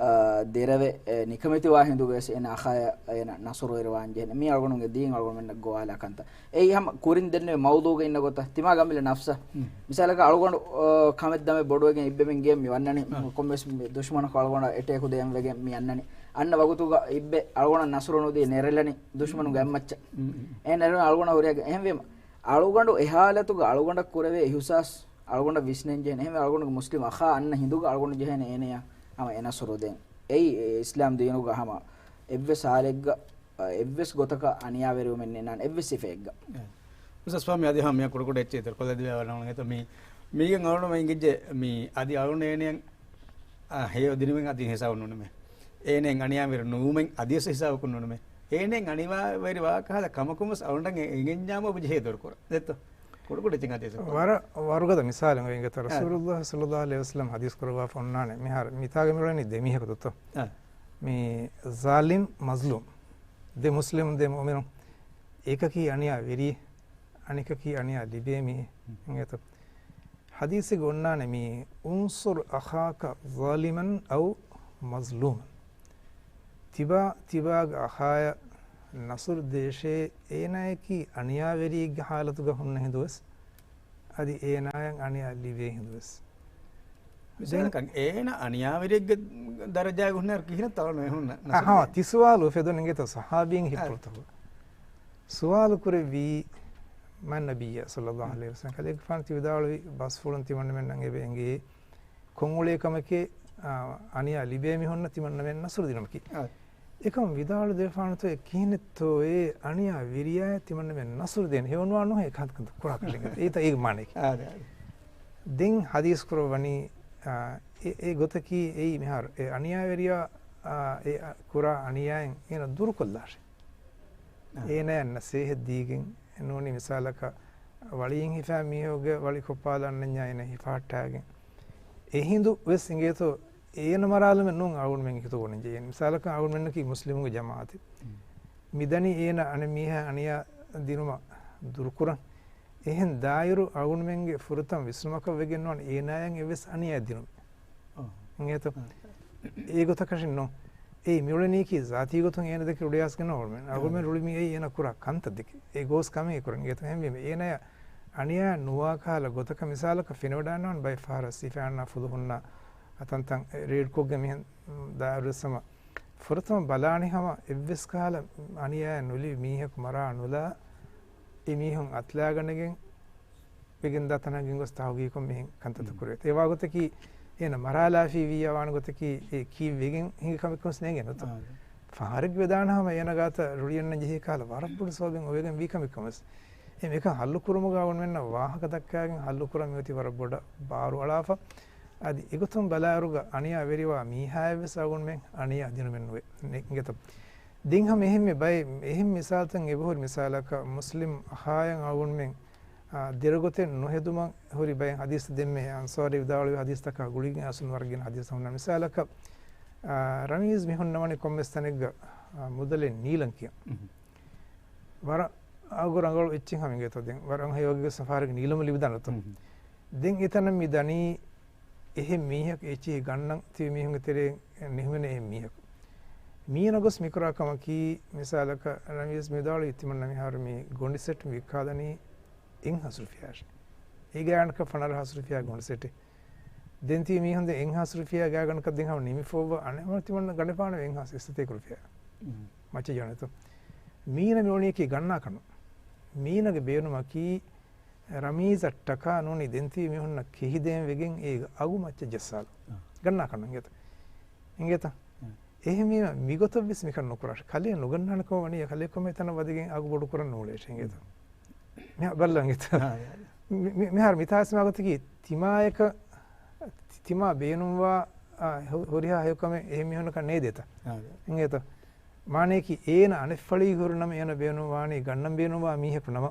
އާ، ދެރަވެ، އެ، ނިކަމެތިވާ ހިނދުގަވެސް އޭނަ އަޚާޔަށް އޭނަ ނަޞްރުވެރިވާން ޖެހޭނެ. މީ އަޅުގަނޑުގެ ދީން އަޅުގަނޑުމެންނަށް ގޮވާލާ ކަންތައް. އެއީ ހަމަ ކުރިން ދެންނެވި މައުޟޫގަ އިންނަ ގޮތަށް ތިމާގެ އަމިއްލަ ނަފްސަށް. މިސާލަކަށް އަޅުގަނޑު، އާ، ކަމެއް ދަމެއް ބޮޑުވެގެން އިއްބެމެން ގެއަށް މި ވަންނަނީ. ކޮންމެސް މި ދުޝްމަނަކު އަޅުގަނޑަށް އެޓޭކު ދޭން ވެގެން މި އަންނަނީ. އަންނަ ވަގުތުގަ އިއްބެ އަޅުގަނޑަށް ނަޞްރު ނުދީ ނެރެލަނީ ދުޝްމަނުގެ އެއްމައްޗަށް. އެ ނެރެން އަޅުގަނޑަށް ހުރިހާ އެހެންވީމަ އަޅުގަނޑު އެ ޙާލަތުގަ އަޅުގަނޑަށް ކުރެވޭ އިޙުސާސް އަޅުގަނޑަށް ވިސްނެންޖެހޭނެ. އެހެންވެ އަޅުގަނޑުގެ މުސްލިމް އަޚާ އަންނަ ހިނދުގަ އަޅުގަނޑު ޖެހޭނެ އޭނަޔަށް ހަމަ އެ ނަޞްރު ދޭން. އެއީ އިސްލާމް ދީނުގަ ހަމަ އެއްވެސް ޙާލެއްގަ، އަ، އެއްވެސް ގޮތަކަށް އަނިޔާވެރިވުމެއް ނެތް އެއްވެސް ސިފައެއްގަ. އެ. އުސްތާޛް ސްވާމީ އަދި ހަމަ މިއަށް ކުޑަކުޑަ އެއްޗެއް އިތުރު ކޮށްލަދީފައި ވަންނަން އެތަ މީ، މީގެން އަޅުގަނޑު އިނގިއްޖެ މީ އަދި އަޅުގަނޑު އޭނަޔަށް އާ، ހެޔޮ ދިނުމެއް އަދި ހިސާބު ނޫނުމޭ. އޭނައަށް އަނިޔާވެރި ނުވުމެއް އަދިވެސް ހިސާބަކުން ނޫނުމޭ. އޭނައަށް އަނިޔާވެރި ވާ ކަހަލަ ކަމަކުން ވެސް އަޅުގަނޑަށް އެ-، އެނގެންޏާމު އެބަޖެހޭ ދޮރުކުރަން. ދެއްތޯ؟ ކުޑަކުޑަ އެއްޗެއް އަދިވެސް ވަރަށް ވަރުގަދަ މިސާލެއް އެނގޭތަ. އާ. ރަސޫލުﷲ ޞައްލަﷲު ޢަލައިހި ވަސައްލަމް ޙަދީޘް ކުރައްވާފަ އޮންނާނެ. މިހާރު މިތާގަ މިއުޅެނީ ދެ މީހަކު ދޯ؟ އާ. މި ޒާލިމް މަޒްލޫމް. ދެ މުސްލިމުން ދެ މުއުމިނުން. އެކަކީ އަނިޔާވެރި. އަނެކަކީ އަނިޔާ ލިބޭ މީހެއް. އިނގޭތޯ؟ ޙަދީޘެއްގަ އޮންނާނެ މި، "انصر أخاك ظالما أو مظلوما." ތިބާ ތިބާގެ އަޚާޔަށް ނަޞްރު ދޭށޭ، އޭނާޔަކީ އަނިޔާވެރިއެއްގެ ޙާލަތުގަ ހުންނަ ހިނދުވެސް، އަދި އޭނާޔަށް އަނިޔާ ލިބޭ ހިނދުވެސް. މިސާލަކަށް އޭނަ އަނިޔާވެރިއެއްގެ ދަރަޖާގަ ހުންނައިރު ކިހިނެއްތޯ އަޅުގަނޑު ހުންނަ އަހާ، ނަޞްރު؟ ތި ސުވާލު އުފެދުނު އިނގޭތޯ ޞަޙާބީން އާ. ހިތްޕުޅުތަކުގަ. ސުވާލު ކުރެއްވީ މާ ނަބިއްޔާ ޞައްލައްލާހު ޢަލައިހި ވަސައްލަމް. ކަލޭގެފާނު ތި ވިދާޅުވި ބަސްފުޅުން ތިމަންނަމެންނަށް އެބަ އެނގޭ ކޮންއުޅޭ ކަމެކޭ، އާ، އަނިޔާ ލިބޭ މީހުންނަށް ތިމަންނަމެން ނަޞްރު ދިނުމަކީ. އާ. އެކަމް ވިދާޅު ދެފާނުތޯ އެ ކިހިނެއްތޯ އެ އަނިޔާ ވެރިޔާއެއް ތިމަންނަމެން ނަޞްރު ދޭން ހެޔޮނުވާ ނުހޭ ކަންކަން ކުރާ ކަށިން. އެއީތަ އޭގެ މާނައަކީ. އާ، އާ. ދެން ޙަދީޘް ކުރައްވަނީ، އާ، އެ، އެ ގޮތަކީ އެއީ މިހާރު އެ އަނިޔާވެރިޔާ، އާ، އެ ކުރާ އަނިޔާއިން އޭނަ ދުރުކޮށްލާށޭ. އާ. އޭނަޔަށް ނަސޭހަތް ދީގެން ނޫނީ މިސާލަކަށް ވަޅިއިން ހިފާ މީހެއްގެ ވަޅި ކޮއްޕާލަންނަންޏާ އޭނަ ހިފަހައްޓާގެން. އެހިނދު ވެސް އިނގޭތޯ އޭނަ މަރާލުމެއް ނޫން އަޅުގަނޑުމެން ހިތުގަ ނިންޖެ. މިސާލަކަށް އަޅުގަނޑުމެންނަކީ މުސްލިމުންގެ ޖަމާޢަތެއް. މިދަނީ އޭނަ އަނެއް މީހާ އަނިޔާ ދިނުމަށް ދުރުކުރަން. އެހެން ދާއިރު އަޅުގަނޑުމެންގެ ފުރަތަމަ ވިސްނުމަކަށް ވެގެން ނުވާނެ އޭނާޔަށް އެއްވެސް އަނިޔާ ދިނުމެއް. އަހަ. އިނގޭތޯ؟ އަހަ. އެގޮތަކަށެއް ނޫން. އެއީ މިއުޅެނީކީ ޒާތީ ގޮތުން އޭނަ ދެކެ ރުޅިއައިސްގެން ނޫން އަޅުގަނޑުމެން. އަޅުގަނޑުމެން އަހަ. ރުޅި މީ އެއީ އޭނަ ކުރާ ކަންތައް ދެކެ. އެ ގޯސް ކަމެއް އެ ކުރަން. އިނގޭތޯ؟ އެހެންވީމަ އޭނަޔަށް އަނިޔާ ނުވާ ކަހަލަ ގޮތަކަށް މިސާލަކަށް ފެނިވަޑައިންނަވާނެ ބައެއް ފަހަރަށް ސިފައިންނާ ފުލުހުންނާ އަތަންތަން ރެއިޑްކޮށްގެން މިހެން ދާއިރުވެސް ހަމަ ފުރަތަމަ ބަލާނީ ހަމަ އެއްވެސް ކަހަލަ އަނިޔާއެއް ނުލިބި މީހަކު މަރާ ނުލާ އެ މީހުން އަތުލާގަނެގެން ވެގެންދާ ތަނަށް ގެންގޮސް ތަހުގީގުކޮށް މިހެން ކަންތައްތައް ކުރެވޭތޯ. އެ ވާގޮތަކީ އޭނަ މަރާލާފީ ވިއްޔާ ވާނެ ގޮތަކީ އެ ކީއްވެގެން ހިނގި ކަމެއްކަން ވެސް ނޭނގެ ނުތޯ. އާ. ފަހަރެއްގެ ވެދާނެ ހަމަ އޭނަ ގާތަށް ރުޅިއަންނަން ޖެހި ކަހަލަ ވަރަށް ބޮޑު ސަބަބެއް އޮވެގެން ވީ ކަމެއްކަން ވެސް. އެ މިކަން ހައްލު ކުރުމުގަ އަޅުގަނޑުމެންނަށް ވާހަކަ ދައްކާގެން ހައްލު ކުރަން މިއޮތީ ވަރަށް ބޮޑަށް ބާރު އަޅާފަ. އަދި އެގޮތުން ބަލާއިރުގަ އަނިޔާ ވެރިވާ މީހާއެއް ވެސް އަޅުގަނޑުމެން އަނިޔާ ދިނުމެއް ނުވޭ. ނެ-، އިނގޭތޯ؟ ދެން ހަމަ އެހެންމެ ބައެއް، އެހެން މިސާލުތައް އެބަހުރި މިސާލަކަށް މުސްލިމް އަޚާޔަށް އަޅުގަނޑުމެން، އާ، ދެރަގޮތެއް ނުހެދުމަށް ހުރި ބައެއް ޙަދީޘްތައް ދެންމެ އަންޞާރީ ވިދާޅުވި ޙަދީޘްތަކާ ގުޅިގެން އަސްލު ވަރަށް ގިނަ ޙަދީޘްތައް ހުންނަ މިސާލަކަށް، އާ، ރަމީޒް މި ހުންނަވަނީ ކޮންމެސް ތަނެއްގަ، އާ، މުދަލެއް ނީލަން ކިޔަން. މުހު. ވަރަށް އަގު ރަނގަޅު އެއްޗެއް ހަމަ އިނގޭތޯ ދެން. ވަރަށް ހެޔޮ ގޮތްގަ ސަފާރެއްގެ ނީލަމު ލިބިދާނެތޯ. މުހު. ދެން އެތަނަށް މި ދަނީ އެހެން މީހަކު އެއްޗެހި ގަންނަން ތިބި މީހުންގެ ތެރެއިން ނިހުމެނޭ އެހެން މީހަކު. މީނަ ގޮސް މިކުރާ ކަމަކީ، މިސާލަކަށް ރަމީޒް މިދާޅުވީ ތިމަންނަ މިހާރު މި ގޮނޑި ސެޓް ވިއްކާލަނީ އެއްހާސް ރުފިޔާއަށް. އޭގެ އަނެއްކާ ފަނަރަ ހާސް ރުފިޔާ ގޮނޑި ސެޓެއް. ދެން ތި މީހުން ދެން އެއްހާސް ރުފިޔާ ގާގަނޑަކަށް ދެން ހަމަ ނިމިފައިވާ އަނެއް ތިމަންނަ ގަނެފާނެ އެއްހާސް އެއްސަތޭކަ ރުފިޔާ. މުހު. މައްޗަށް ޖެހުނެތޯ. މީނަ މިއުޅެނީކީ ގަންނާކަށްނު. މީނަގެ ބޭނުމަކީ ރަމީޒަށްޓަކާ ނޫނީ ދެންތިބި މީހުންނަށް ކެހިދޭން ވެގެން އޭގެ އަގު މައްޗަށް ޖައްސާލު. އާ. ގަންނާކަށްނު އިނގޭތަ؟ އިނގޭތަ؟ އާ. އެހެންވީމަ މިގޮތަށްވެސް މިކަން ނުކުރާށި. ކަލޭ ނުގަންނާނެ ކަމަށް ވަނީ ކަލޭ ކޮމެ ތަނަށް ވަދެގެން އަގު ބޮޑު ކުރަން ނޫޅޭށި އިނގޭތަ؟ މިހާ ބައްލަން އިތަ. އާ، އާ. މި-، މި-، މިހާރު މިތާސް މާގޮތަކީ ތިމާޔަކަށް ތި-، ތިމާ ބޭނުންވާ، އާ، ހު-، ހުރިހާ ހެޔޮކަމެއް އެހެން މީހުންނަކަށް ނޭދޭތަ؟ އާ، އާ. އިނގޭތަ؟ މާނަޔަކީ އޭނަ އަނެއްފަޅީގަ ހުރި ނަމަ އޭނަ ބޭނުންވާނީ ގަންނަން ބޭނުންވާ މީހަކު ނަމަ،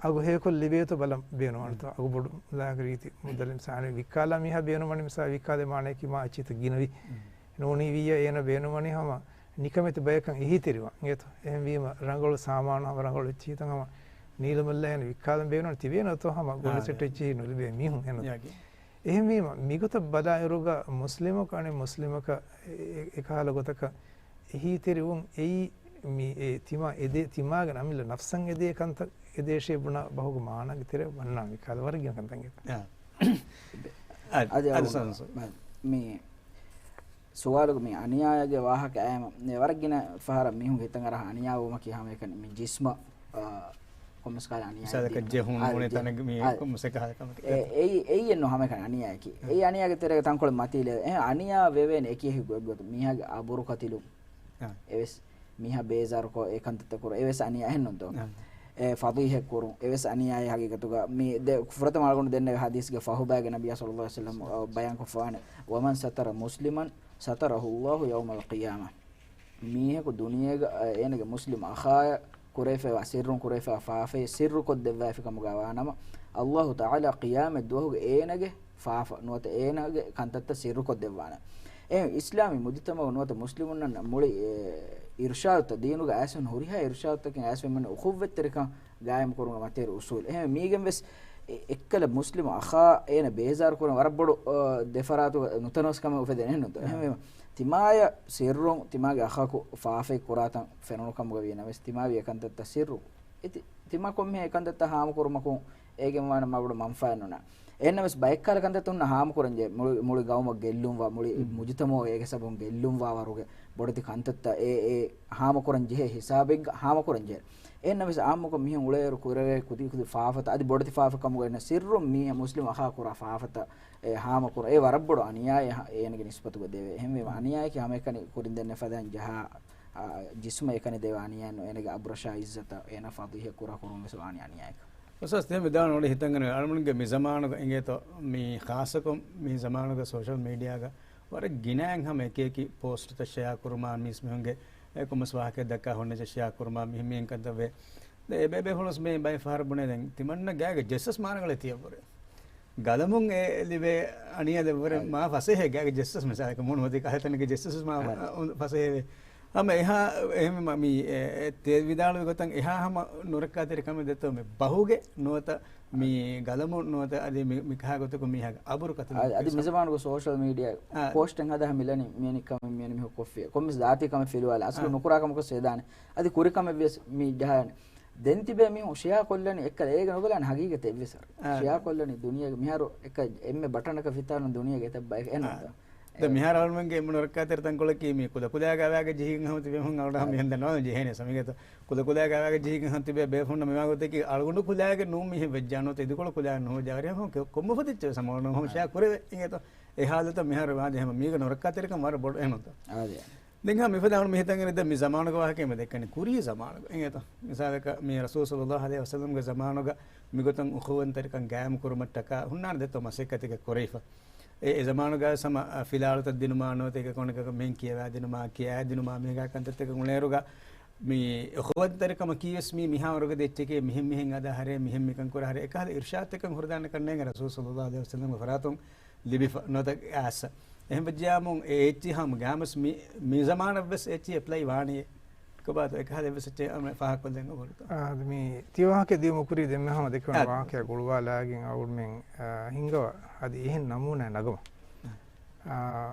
އަގު ހެޔޮކޮށް ލިބޭތޯ ބަލަން ބޭނުންވާނެތޯ. އަގު ބޮޑު ލާގެ ރީތި މުދަލެއް ސާނެ ވިއްކާލާ މީހާ ބޭނުންވަނީ މިސާ ވިއްކާލޭ މާނަޔަކީ މާ އެއްޗިތަ ގިނަވި. ނޫނީ ވިއްޔަ އޭނަ ބޭނުންވަނީ ހަމަ ނިކަމެތި ބަޔަކަށް އެހީތެރިވާން އިނގޭތޯ. އެހެންވީމަ ރަނގަޅު ސާމާނު ހަމަ ރަނގަޅު އެއްޗިހިތައް ހަމަ ނީލަމަށްލާ އޭނަ ވިއްކާލަން ބޭނުން ތިބޭނެތޯ ހަމަ ގޮނޑި ސެޓް އެއްޗިހި ނުލިބޭ މީހުން އެންނު. އެހެންވީމަ މިގޮތަށް ބަލާއިރުގަ މުސްލިމަކު އަނެއް މުސްލިމަކަށް އެ-، އެ-، އެކަހަލަ ގޮތަކަށް އެހީތެރިވުން އެއީ މި އެ ތިމާ އެދޭ، ތިމާގެ އަމިއްލަ ނަފްސަށް އެދޭ ކަންތައް އެދޭށޭ ބުނާ ބަހުގެ މާނައިގެ ތެރެއަށް ވަންނާނެ މިކަހަލަ ވަރަށް ގިނަ ކަންތައް އެ. އާ. އަދި، އަދި އަޅުގަނޑު ސަންސު. މި ސުވާލުގެ މި އަނިޔާގެ ވާހަކަ އައިމަ، މި ވަރަށް ގިނަ ފަހަރަށް މީހުން ހިތަށް އަރާ އަނިޔާވުމަކީ ހަމައެކަނި މި ޖިސްމަށް، އާ، ކޮންމެސް ކަހަލަ އަނިޔާއެއް މިސާލަކަށް ދިނުން. ޖެހުން އާ، ނޫނީ ޖެ-، ތަނެއްގެ މީހަކު އާ، މުސައްކަ ހާލަ ކަމަކަށް އެ-، އެއީ، އެއީ އެއްނު ހަމައެކަނި އަނިޔާއަކީ. އެ. އެއީ އަނިޔާގެ ތެރޭގަ ތަންކޮޅެއް މަތީލެވޭ. އެ އަނިޔާ ވެވޭނެ އެކި އެކި ގޮތްގޮތުން. މީހާގެ އަބުރު ކަތިލުން. އާ. އެވެސް މީހާ ބޭޒާރުކޮށް އެ ކަންތައްތައް ކުރުން. އެވެސް އަނިޔާ އެހެންނުންތޯ؟ އާ. އެ ފަޟީޙަތް ކުރުން. އެވެސް އަނިޔާއެއް ހަގީގަތުގަ. މި ދެ-، ފުރަތަމަ އަޅުގަނޑު ދެންނެވި ޙަދީޘްގެ ފަހުބައިގެ ނަބިއްޔާ ޞައްލަﷲު ޢަލައިހި ވަސައްލަމް ބަޔާންކޮށްފަވާނެ، "ومن ستر مسلما ستره الله يوم القيامة." މީހަކު ދުނިޔޭގަ، އަ، އޭނަގެ މުސްލިމް އަޚާއަށް ކުރެވިފައިވާ ސިއްރުން ކުރެވިފައިވާ ފާފައެއް ސިއްރުކޮށްދެއްވައިފި ކަމުގަ ވާނަމަ، ﷲ ތަޢާލާ ޤިޔާމަތް ދުވަހުގެ އޭނަގެ ފާފަ ނުވަތަ އޭނަގެ ކަންތައްތައް ސިއްރުކޮށްދެއްވާނެ. އެ އިސްލާމީ މުޖުތަމަޢު ނުވަތަ މުސްލިމުންނަށް މުޅި، އެ، އިރުޝާދުތައް ދީނުގަ އައިސްފެން ހުރިހާ އިރުޝާދުތަކެއް އައިސްފެން އުޚުއްވަތްތެރިކަން ގާއިމް ކުރުމުގެ މަތިވެރި އުސޫލު. އެހެންވެ މީގެން ވެސް އެ-، އެއްކަލަ މުސްލިމު އަޚާ އޭނަ ބޭޒާރު ކުރަން ވަރަށް ބޮޑު، އަ، ދެފަރާތުގަ ނުތަނަވަސްކަމެއް އުފެދޭނެ ނުތަ. އެހެންވީމަ ތިމާޔަށް ސިއްރުން ތިމާގެ އަޚާކު ފާފައެއް ކުރާތަން ފެނުނު ކަމުގަ ވީނަމަވެސް ތިމާވީ އެކަންތައްތައް ސިއްރު. އެ ތި-، ތިމާ ކޮންމެހެން އެކަންތައްތައް ހާމަކުރުމަކުން އޭގެން ވާނެ މާބޮޑު މަންފާއެއް ނުނާ. އެހެންނަމަވެސް ބައެއްކަހަލަ ކަންތައްތައް ހުންނަ ހާމަކުރަން ޖެހޭ. މުޅި، މުޅި ގައުމަށް ގެއްލުންވާ، މުޅި މުޖުތަމައު އޭގެ ސަބަބުން ގެއްލުންވާވަރުގެ ބޮޑެތި ކަންތައްތައް އެ، އެ ހާމަކުރަން ޖެހޭ ހިސާބެއްގަ ހާމަކުރަން ޖެހޭ. އެހެންނަމަވެސް އާއްމުކޮށް މިހެން އުޅޭއިރު ކުރެވޭ ކުދި ކުދި ފާފަތައް، އަދި ބޮޑެތި ފާފަ ކަމުގަ އިންނަ ސިއްރުން މީހަށް މުސްލިމް އަޚާ ކުރާ ފާފަތައް އެ ހާމަކުރުން އެ ވަރަށް ބޮޑު އަނިޔާއެއް އޭނަގެ ނިސްބަތުގަ ދެވޭ. އެހެންވީމަ އަނިޔާއަކީ ހަމައެކަނި ކުރިން ދެންނެ ފަދައިން ޖަހާ، އާ، ޖިސްމަށް އެކަނި ދެވޭ އަނިޔާއެއް ނޫން. އޭނަގެ އަބުރަށާ އިއްޒަތަށް އޭނަ ފަޟީޙަތް ކުރާ ކުރުން ވެސް ވާނީ އަނިޔާއެއް. އުސްތާޛް ދެން ވިދާޅުވުނީ ހިތަށް އަރަން އަޅުގަނޑުގެ މި ޒަމާނުގަ އިނގޭތޯ މި ޚާއްޞަކޮށް މި ޒަމާނުގަ ސޯޝަލް މީޑިއާގަ ވަރަށް ގިނައިން ހަމަ އެކި އެކި ޕޯސްޓްތައް ޝެއާ ކުރުމާ، މީސް މީހުންގެ އެ ކޮންމެސް ވާހަކައެއް ދައްކާ ހުންނަ ޝެއާ ކުރުމާ، މިހެން މިހެން ކަންތައް ވޭ. ދެ އެބޭބޭފުޅުން ވެސް މި ބައެއް ފަހަރު ބުނޭ ދެން ތިމަންނަ ގާގެ ޖެއްސަސް މާނަގަޅޭ ތިޔަބަރެ. ގަލަމުން އެ ލިބޭ އަނިޔާ ދެއްވަރެ އަދި. މާ ފަސޭހަ ގާގެ ޖެއްސަސް މިސާލަކަށް މޫނު މަތި ކަހަލަ ތަނެއްގެ ޖެއްސަސް މާ އަދި. އު-، ފަސޭހަ ވޭ. ހަމަ އެހާ އެހެން މަ-، މި އެ، އެ ތެ ވިދާޅުވި ގޮތަށް އެހާ ހަމަ ނުރައްކާތެރި ކަމެއް ދެއްތޯ މި ބަހުގެ ނުވަތަ މި ގަލަމުން ނުވަތަ އަދި މި، މި ކަހާ ގޮތަކުން މީހާގެ އަބުރު ކަތުން އަދި، އަދި މި ޒަމާނުގެ ސޯޝަލް މީޑިއާ އާ. ޕޯސްޓެއް ހަދާ މިލަނީ މިއަނި ކަމެއް މިއަނި މީހަކު ކޮށްފި. ކޮންމެސް ޒާތީ ކަމެއް ފިލުވާލާ. އަސްލު އާ. ނުކުރާ ކަމަކަށް ވެސް ހަދާނެ. އަދި ކުރި ކަމެއް ވެސް މި ޖަހާނެ. ދެން ތިބޭ މީހުން ޝެއާ ކޮށްލަނީ އެއްކަލަ އޭގެ ނުބަލާނެ ހަގީގަތެއް އެއްވެސް. އާ. ޝެއާ ކޮށްލަނީ ދުނިޔޭގެ މިހާރު އެއްކަ އެންމެ ބަޓަނަކަށް ފިތާރުން ދުނިޔޭގެ އެތައް ބައެއް އެންނަތަ. ދެ މިހާރު އަޅުމެންގެ އެންމެ ނުރައްކާތެރި ތަންކޮޅަކީ މި ކުލަ ކުލައިގަ އަވާގެ ޖެހިގެން ހަމަ ތިބޭ ހުން އަޅުގަނޑު ހަމަ އާ. މިހެން ދަންނަވާ ޖެހޭނެ ސަމިގަތަ. ކުލަ ކުލައިގަ އަވާގެ ޖެހިގެން ހަމަ ތިބޭ ބޭފުންނަށް މިވާ ގޮތަކީ އަޅުގަނޑު ކުލައިގެ ނޫން މީހެއް ވެއްޖާ ނުވަތަ އިދިކޮޅު ކުލައި ނުހޯދާ ހަރި ހަމަ ކޮ-، ކޮންމެ ފަދަ އެއްޗެއް ވެސް ހަމަ ހަމަ ޝެއާ ކުރެވޭ އިނގޭތޯ. އެ ހާލަތަށް މިހާރު ވާދޭ ހަމަ މީގަ ނުރައްކާތެރިކަން ވަރަށް ބޮޑު އެހެންތޯ. އާދެ. ދެން ހަމަ މިފަދަ އަޅު މިހިތަށް އެރިދަ މި ޒަމާނުގެ ވާހަކައެއް މި ދެއްކަނީ ކުރީ ޒަމާނުގަ އިނގޭތޯ. މިސާލަކަށް މި ރަސޫލު ޞައްލައްލާހު ޢަލައިހި ވަސައްލަމްގެ ޒަމާނުގަ މިގޮތަށް އުޚުވަތްތެރިކަން ގާއިމް ކުރުމަށްޓަކާ ހުންނާނެ ދެއްތޯ މަސައްކަތެއް ކުރެވިފަ. އެ، އެ ޒަމާނުގަ ހަމަ، އަ، ފިލާވަޅުތައް ދިނުމާ ނުވަތަ އެކަކު އަނެކަކަށް މިހެން ކިޔަވާ ދިނުމާ، ކިޔާ ދިނުމާ މީގާ ކަންތައްތަކަށް އުޅޭއިރުގަ މި އުޚުވަތްތެރިކަމަކީ ވެސް މީ މިހާވަރުގަ ދެ އެއްޗެކޭ، މިހެން މިހެން ހަދާ ހަރޭ، މިހެން މިކަން ކުރާ ހަރޭ، އެކަހަލަ އިރުޝާދުތަކެއް ހުރެދާނެ ކަންނޭނގެ ރަސޫލު ޞައްލައްލާހު ޢަލައިހި ވަސައްލަމްގެ ފަރާތުން ލިބިފަ ނުވަތަ އައިސް. އެހެން ވެއްޖިއްޔާމު އެ އެއްޗިހި ހަމަ ގާމަސް މި، މި ޒަމާނަށް ވެސް އެއްޗިހި އެޕްލައި ވާނީ. ކޮބާތޯ އެކަހަލަ އެއްވެސް އެއްޗެއް އަމަ ފާހަގަކޮށްލަން އޮވެލުތޯ؟ އާ، މި ތިޔަ ވާހަކަ ދިޔުމަށް ކުރީ ދެންމެ ހަމަ ދެކެވުނު އާ، ވާހަކަ ގުޅުވާލާގެން އަޅުގަނޑުމެން، އާ، ހިންގަވާ އަދި އެހެން ނަމޫނާ ނަގަމަ. އާ،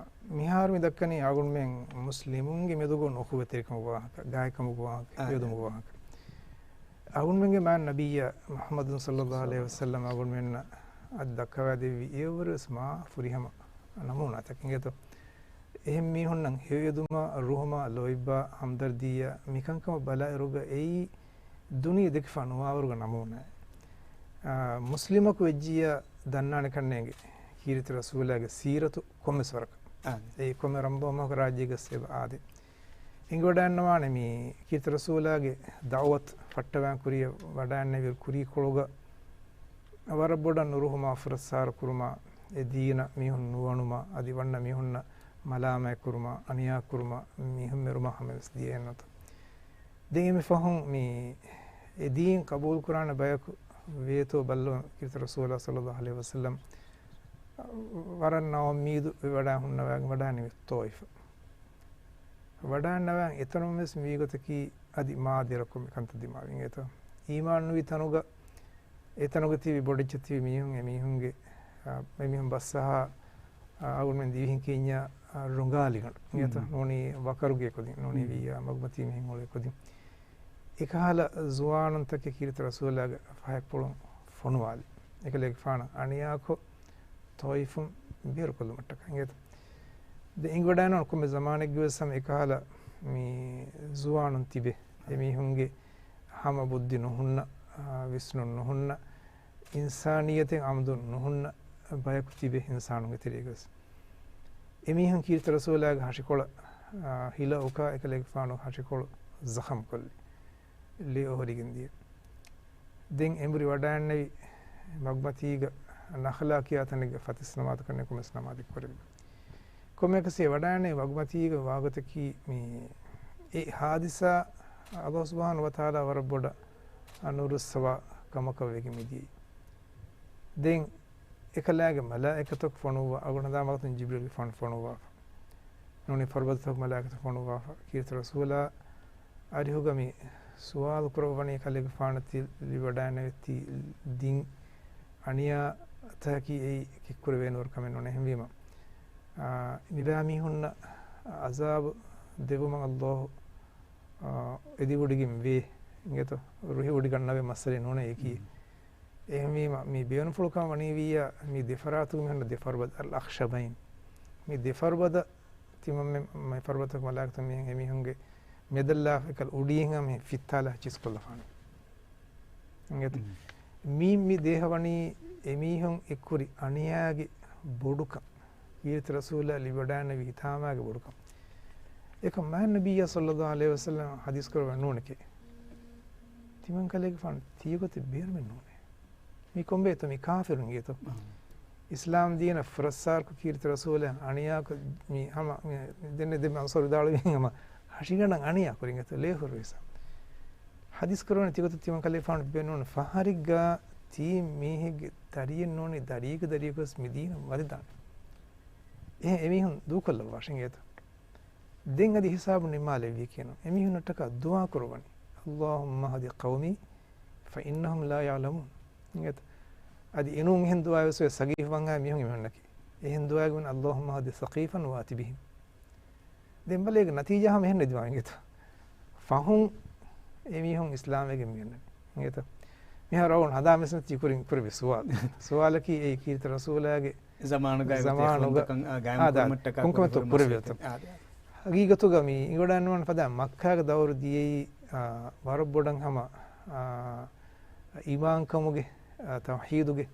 މިހާރު މި ދައްކަނީ އަޅުގަނޑުމެން މުސްލިމުންގެ މެދުގަ އުޚުވަތްތެރިކަމުގެ ވާހަކަ، ގާތްކަމުގެ ވާހަކަ، އާ، ހެޔޮދުމުގެ ވާހަކަ. އަޅުގަނޑުމެންގެ މާތް ނަބިއްޔާ މުޙައްމަދު ޞައްލައްލާހު ޢަލައިހި ވަސައްލަމް އަޅުގަނޑުމެންނަށް އަދި ދައްކަވާދެއްވި އެއަށްވުރެ ވެސް މާ ފުރިހަމަ ނަމޫނާތަކެއް އިނގޭތޯ. އެހެން މީހުންނަށް ހެޔޮއެދުމާ، ރުހުމާ، ލޯތްބާ، ހަމްދަރްދީއާ މިކަންކަމަށް ބަލާއިރުގަ އެއީ ދުނިޔެ ދެކިފަ ނުވާވަރުގެ ނަމޫނާއެއް. އާ، މުސްލިމަކު ވެއްޖިއްޔާ ދަންނާނެ ކަންނޭނގެ ކީރިތި ރަސޫލާގެ ސީރަތު ކޮންމެސް ވަރަކަށް. އާ. އެއީ ކޮންމެ ރަމަޟާން މަހަކު ރާއްޖޭގަސް އެބަ އާދޭ. އެނގިވަޑައިންނަވާނެ މި ކީރިތި ރަސޫލާގެ ދަޢުވަތު ފައްޓަވާން ކުރިޔަށް ވަޑައިންނެވި ކުރީކޮޅުގަ ވަރަށް ބޮޑަށް ނުރުހުމާ ފުރައްސާރަ ކުރުމާ، އެ ދީނަށް މީހުން ނުވަނުމާ، އަދި ވަންނަ މީހުންނަށް މަލާމާތްކުރުމާ، އަނިޔާކުރުމާ، މި ހުއްމެރުމާ ހަމަވެސް ދިޔައެއްނުތަ. ދެން އެންމެ ފަހުން މި އެ ދީން ޤަބޫލުކުރާނެ ބަޔަކު ވޭތޯ ބައްލަވަން ކީރިތި ރަސޫލާ ޞައްލައްލާހު ޢަލައިހި ވަސައްލަމް ވަރަށް ނައުމީދު ވެވަޑައި ހުންނަވައިގެން ވަޑައިންނެވި ޠާއިފަށް. ވަޑައިންނަވައި އެތަނުން ވެސް މިވީ ގޮތަކީ އަދި މާ ދެރަކޮށް މި ކަންތައް ދިމާވި އިނގޭތޯ. އީމާން ނުވި ތަނުގަ، އެ ތަނުގަ ތިބި ބޮޑެއްޗެއް ތިބި މީހުން، އެ މީހުންގެ، އާ، އެ މީހުން ބަސްއަހާ، އާ، އަޅުގަނޑުމެން ދިވެހިން ކިޔަންޏާ، އާ، ރޮނގާލިގަނޑު އިނގޭތޯ. ނޫނީ ވަކަރުގެ ކުދިން، ނޫނީ ވިއްޔާ މަގުމަތީ މީހުން އުޅޭ ކުދިން. އެކަހަލަ ޒުވާނުންތަކެއް ކީރިތި ރަސޫލާގެ ފަހަތްޕުޅުން ފޮނުވާލި. އެކަލޭގެފާނަށް އަނިޔާކޮށް، ޠާއިފުން ބޭރުކޮށްލުމަށްޓަކައި އިނގޭތަ؟ ދެން އެނގިވަޑައިންނަވާނެ ކޮންމެ ޒަމާނެއްގެ ވެސް ހަމަ އެކަހަލަ މި ޒުވާނުން ތިބެ، އެމީހުންގެ ހަމަ ބުއްދި ނުހުންނަ، އާ، ވިސްނުން ނުހުންނަ، އިންސާނިއްޔަތެއް އަމުދުން ނުހުންނަ ބަޔަކު ތިބެ އިންސާނުންގެ ތެރޭގަ ވެސް. އެމީހުން ކީރިތި ރަސޫލާގެ ހަށިކޮޅަށް، އާ، ހިލަ އުކާ އެކަލޭގެފާނުގެ ހަށިކޮޅު ޒަޚަމްކޮށްލި. ލޭ އޮހޮރިގެން ދިޔަ. ދެން އެނބުރި ވަޑައިންނެވި މަގުމަތީގަ ނަޚްލާ ކިޔާ ތަނެއްގަ ފަތިސް ނަމާދު ކަންނޭ ކޮންމެސް ނަމާދެއް ކުރެއްވި. ކޮންމެއަކަސް އެ ވަޑައިންނެވި މަގުމަތީގަ ވާގޮތަކީ މި އެ ހާދިސާ ﷲ ސުބްޙާނަހޫ ވަތަޢާލާ ވަރަށް ބޮޑަށް ނުރުއްސަވާ ކަމަކަށް ވެގެން މިދިޔައީ. ދެން އެކަލާގެ މަލާއިކަތަކު ފޮނުއްވާ، އަޅުގަނޑު ހަނދާން ވަގުތުން ޖިބްރީލްގެފާނު ފޮނުއްވާފަ. ނޫނީ ފަރުބަދަތަކު މަލާއިކަތަކު ފޮނުއްވާފަ. ކީރިތި ރަސޫލާ އަރިހުގަ މި ސުވާލު ކުރައްވަނީ ކަލޭގެފާނަށް ތި ލިބިވަޑައިގަންނަވަތީ ދިން އަނިޔާތަކަކީ އެއީ ކެތްކުރެވޭނުވަރު ކަމެއް ނޫނޭ. އެހެންވީމަ، އާ، ނިދާ މީހުންނަށް އަޒާބު ދެއްވުމަށް ﷲ، އާ، އެދިވޮޑިގެން ވޭ. އިނގޭތޯ؟ ރުހިވޮޑިގަންނަވޭ މައްސަލައެއް ނޫނޭ އެކީ. އެހެންވީމަ، މި ބޭނުންފުޅުކަން ވަނީވިއްޔާ، މި ދެފަރާތުގެ މީހުންނަށް ދެފަރުބަދަ، އަލް އަޚްޝަބައިން. މި ދެފަރުބަދަ ތިމަންމެ މައިފަރުބަތަކު މަލާއިކަތު މީހުން އެމީހުންގެ މެދަށްލާފަ އެކަލް އުޑީން ހަމަ ފިއްތާލާ ޗިސްކޮށްލަފާނެ. އިނގޭތަ؟ މީ، މި ދޭހަވަނީ އެމީހުން އެކުރި އަނިޔާގެ ބޮޑުކަން. ކީރިތި ރަސޫލާ ލިބިވަޑައިގަންނެވި ހިތާމާގެ ބޮޑުކަން. އެކަމް މާތް ނަބިއްޔާ ޞައްލައްލާހު ޢަލައިހި ވަސައްލަމަ ޙަދީޘް ކުރައްވަނީ ނޫނެކޭ. ތިމަން ކަލޭގެފާނު ތިޔަގޮތެއް ބޭނުމެއް ނޫނޭ. މީ ކޮންބޭތޯ މީ ކާފިރުން އިނގޭތޯ؟ އާ. އިސްލާމް ދީނަށް ފުރައްސާރަކު ކީރިތި ރަސޫލެއް އަނިޔާކޮށް މީ ހަމަ މި ދެންނެ ދެން އަންޞާރު ވިދާޅުވީ ހަމަ ހަށިގަނޑަށް އަނިޔާ ކުރިން އެތޯ ލޭ ހުރި ހިސާބު. ޙަދީޘް ކުރައްވަނީ ތިގޮތަށް ތިމަން ކަލޭގެފާނު ބޭނުން ފަހަރެއްގަ ތީ މީހެއްގެ ދަރިއެއް ނޫނީ ދަރިއެއްގެ ދަރިއަކުވެސް މި ދީނަށް ވަދެދާނެ. އެހެން އެމީހުން ދޫކޮށްލައްވާށި އިނގޭތަ؟ ދެން އަދި ހިސާބު ނިންމާލެއްވީ ކިޔަނު. އެމީހުންނަށްޓަކާ ދުޢާ ކުރައްވަނީ. اللهم اهد قومي فإنهم لا يعلمون. އިނގޭތަ؟ އަދި އެނޫން އެހެން ދުޢާވެސް އޮތް ސަގީފު ވަންހާ މީހުން އެމީހުންނަކީ. އެހެން ދުޢާގެ ވަނީ اللهم اهد ثقيفا وأت بهم. ދެން ބަލަ އޭގެ ނަތީޖާ ހަމަ އެހެން ނެތް ދިމާވި އިނގޭތަ؟ ފަހުން އެމީހުން އިސްލާމްވެގެން މިއަންނަނީ. އިނގޭތަ؟ މިހާރު އަޅުގަނޑު ހަދާ މިސްނަތީ ކުރިން ކުރެވި ސުވާލު. ސުވާލަކީ އެއީ ކީރިތި ރަސޫލާގެ ޒަމާނުގައި ޒަމާނުގަ ގާއިމް އާ، ދާ، ކުރުމަށްޓަކާ ކުންކަމަށް ކުރެވި ކުރެވި ހުރި ހުރި މަސައްކަތެއް. އާ، ދާ. ހަގީގަތުގަ މި އިނގޮޑައިންނަވާނެ ފަދަ މައްކާގެ ދައުރު ދިޔައީ، އާ، ވަރަށް ބޮޑަށް ހަމަ، އާ، އީމާންކަމުގެ، އާ، ތައުޙީދުގެ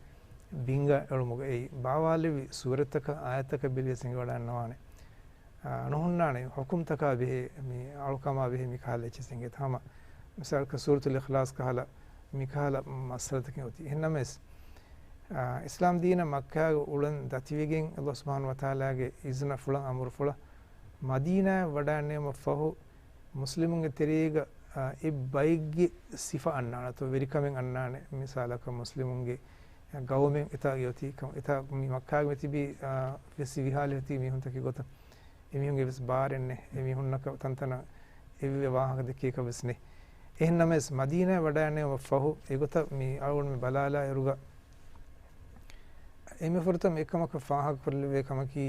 ބިންގަ އެޅުމުގައި ބާވާލެއްވި ސޫރަތަކަށް އާޔަތަކަށް ބެލިޔަސް އިނގޮޑައިންނަވާނެ. އާ، ނުހުންނާނެ ހުކުމްތަކާ ބެހޭ، މި އަޅުކަމާ ބެހޭ މި ކަހަލަ އެއްޗެއް އިނގޭތަ؟ ހަމަ މިސާލަކަށް ސޫރަތުލް އިޚްލާޞް ކަހަލަ، މި ކަހަލަ މައްސަލަތަކެއް އޮތީ. އެހެންނަމަވެސް، އާ، އިސްލާމް ދީނަށް މައްކާގެ އުޅަން ދަތިވެގެން ﷲ ސުބްޙާނަހޫ ވަތަޢާލާގެ އިޒުނަފުޅަށް އަމުރުފުޅަށް މަދީނާއަށް ވަޑައިންނެވުމަށް ފަހު، މުސްލިމުންގެ ތެރޭގަ، އާ، އެއްބައެއްގެ ސިފަ އަންނާނެތޯ، ވެރިކަމެއް އަންނާނެ. މިސާލަކަށް މުސްލިމުންގެ ގައުމެއް އެތާގެ އޮތީ ކަމަށް، އެތާ މި މައްކާގެ މިތިބީ، އާ، ވެސް ވިހާލެ އޮތީ މީހުންތަކެއް ގޮތަށް. އެމީހުންގެ ވެސް ބާރެއް ނެތް. އެމީހުންނަކަށް ތަންތަނަށް އެއްވެ ވާހަކަ ދެއްކޭކަށް ވެސް ނެތް. އެހެންނަމަވެސް، މަދީނާއަށް ވަޑައިންނެވުމަށް ފަހު، އެގޮތަށް މި އަޅުގަނޑު މި ބަލާލާ އިރުގަ، އެންމެ ފުރަތަމަ އެއްކަމަކަށް ފާހަގަކުރެވޭ ކަމަކީ،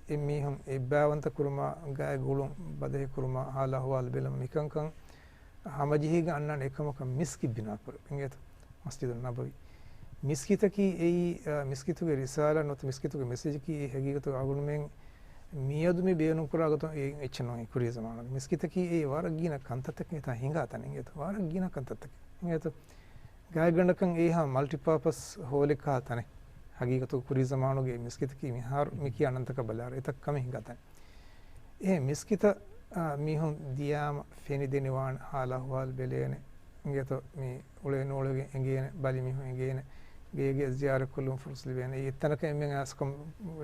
އެމީހުން އެއްބައިވަންތަ ކުރުމާ، ގާތް ގުޅުން ބަދަހި ކުރުމާ، ހާލު އަހުވާލު ބެލުމަށް މިކަންކަން ހަމަޖެހިގެން އަންނާނެ އެއްކަމަކަށް މިސްކިތް ބިނާކުރުން. އިނގޭތަ؟ މަސްޖިދުއް ނަބަވީ. މިސްކިތަކީ އެއީ، އާ، މިސްކިތުގެ ރިސާލަ ނުވަތަ މިސްކިތުގެ މެސެޖަކީ އެއީ ހަގީގަތުގަ އަޅުގަނޑުމެން މިއަދު މި ބޭނުންކުރާ ގޮތުން އެއްޗެއް ނޫން ކުރީ ޒަމާނުގަ. މިސްކިތަކީ އެއީ ވަރަށް ގިނަ ކަންތައްތަކެއް ހިނގާ ތަނެއް އިނގޭތަ؟ ވަރަށް ގިނަ ކަންތައްތަކެއް އިނގޭތަ؟ ގާތްގަނޑަކަށް އެއީ ހަމަ މަލްޓިޕާޕަސް ހޯލެއް ކަހަލަ ތަނެއް. ހަގީގަތުގަ ކުރީ ޒަމާނުގެ މިސްކިތަކީ މިހާރު މި ކިޔާ ނަންތަކަށް ބަލާއިރު އެތައް ކަމެއް ހިނގާ ތަނެއް. އެ މިސްކިތަށް، އާ، މީހުން ދިޔާމަ ފެނިދެނިވާނެ، ހާލު އަހުވާލު ބެލޭނެ. އިނގޭތޯ މި އުޅޭ ނޫޅެގެން އެނގޭނެ، ބަލި މީހުން އެނގޭނެ، ގޭގެ ޒިޔާރަތް ކޮށްލުމަށް ފުރުސަތު ލިބޭނެ. އެ އެތަނަކަށް އެންމެން އައިސްކަން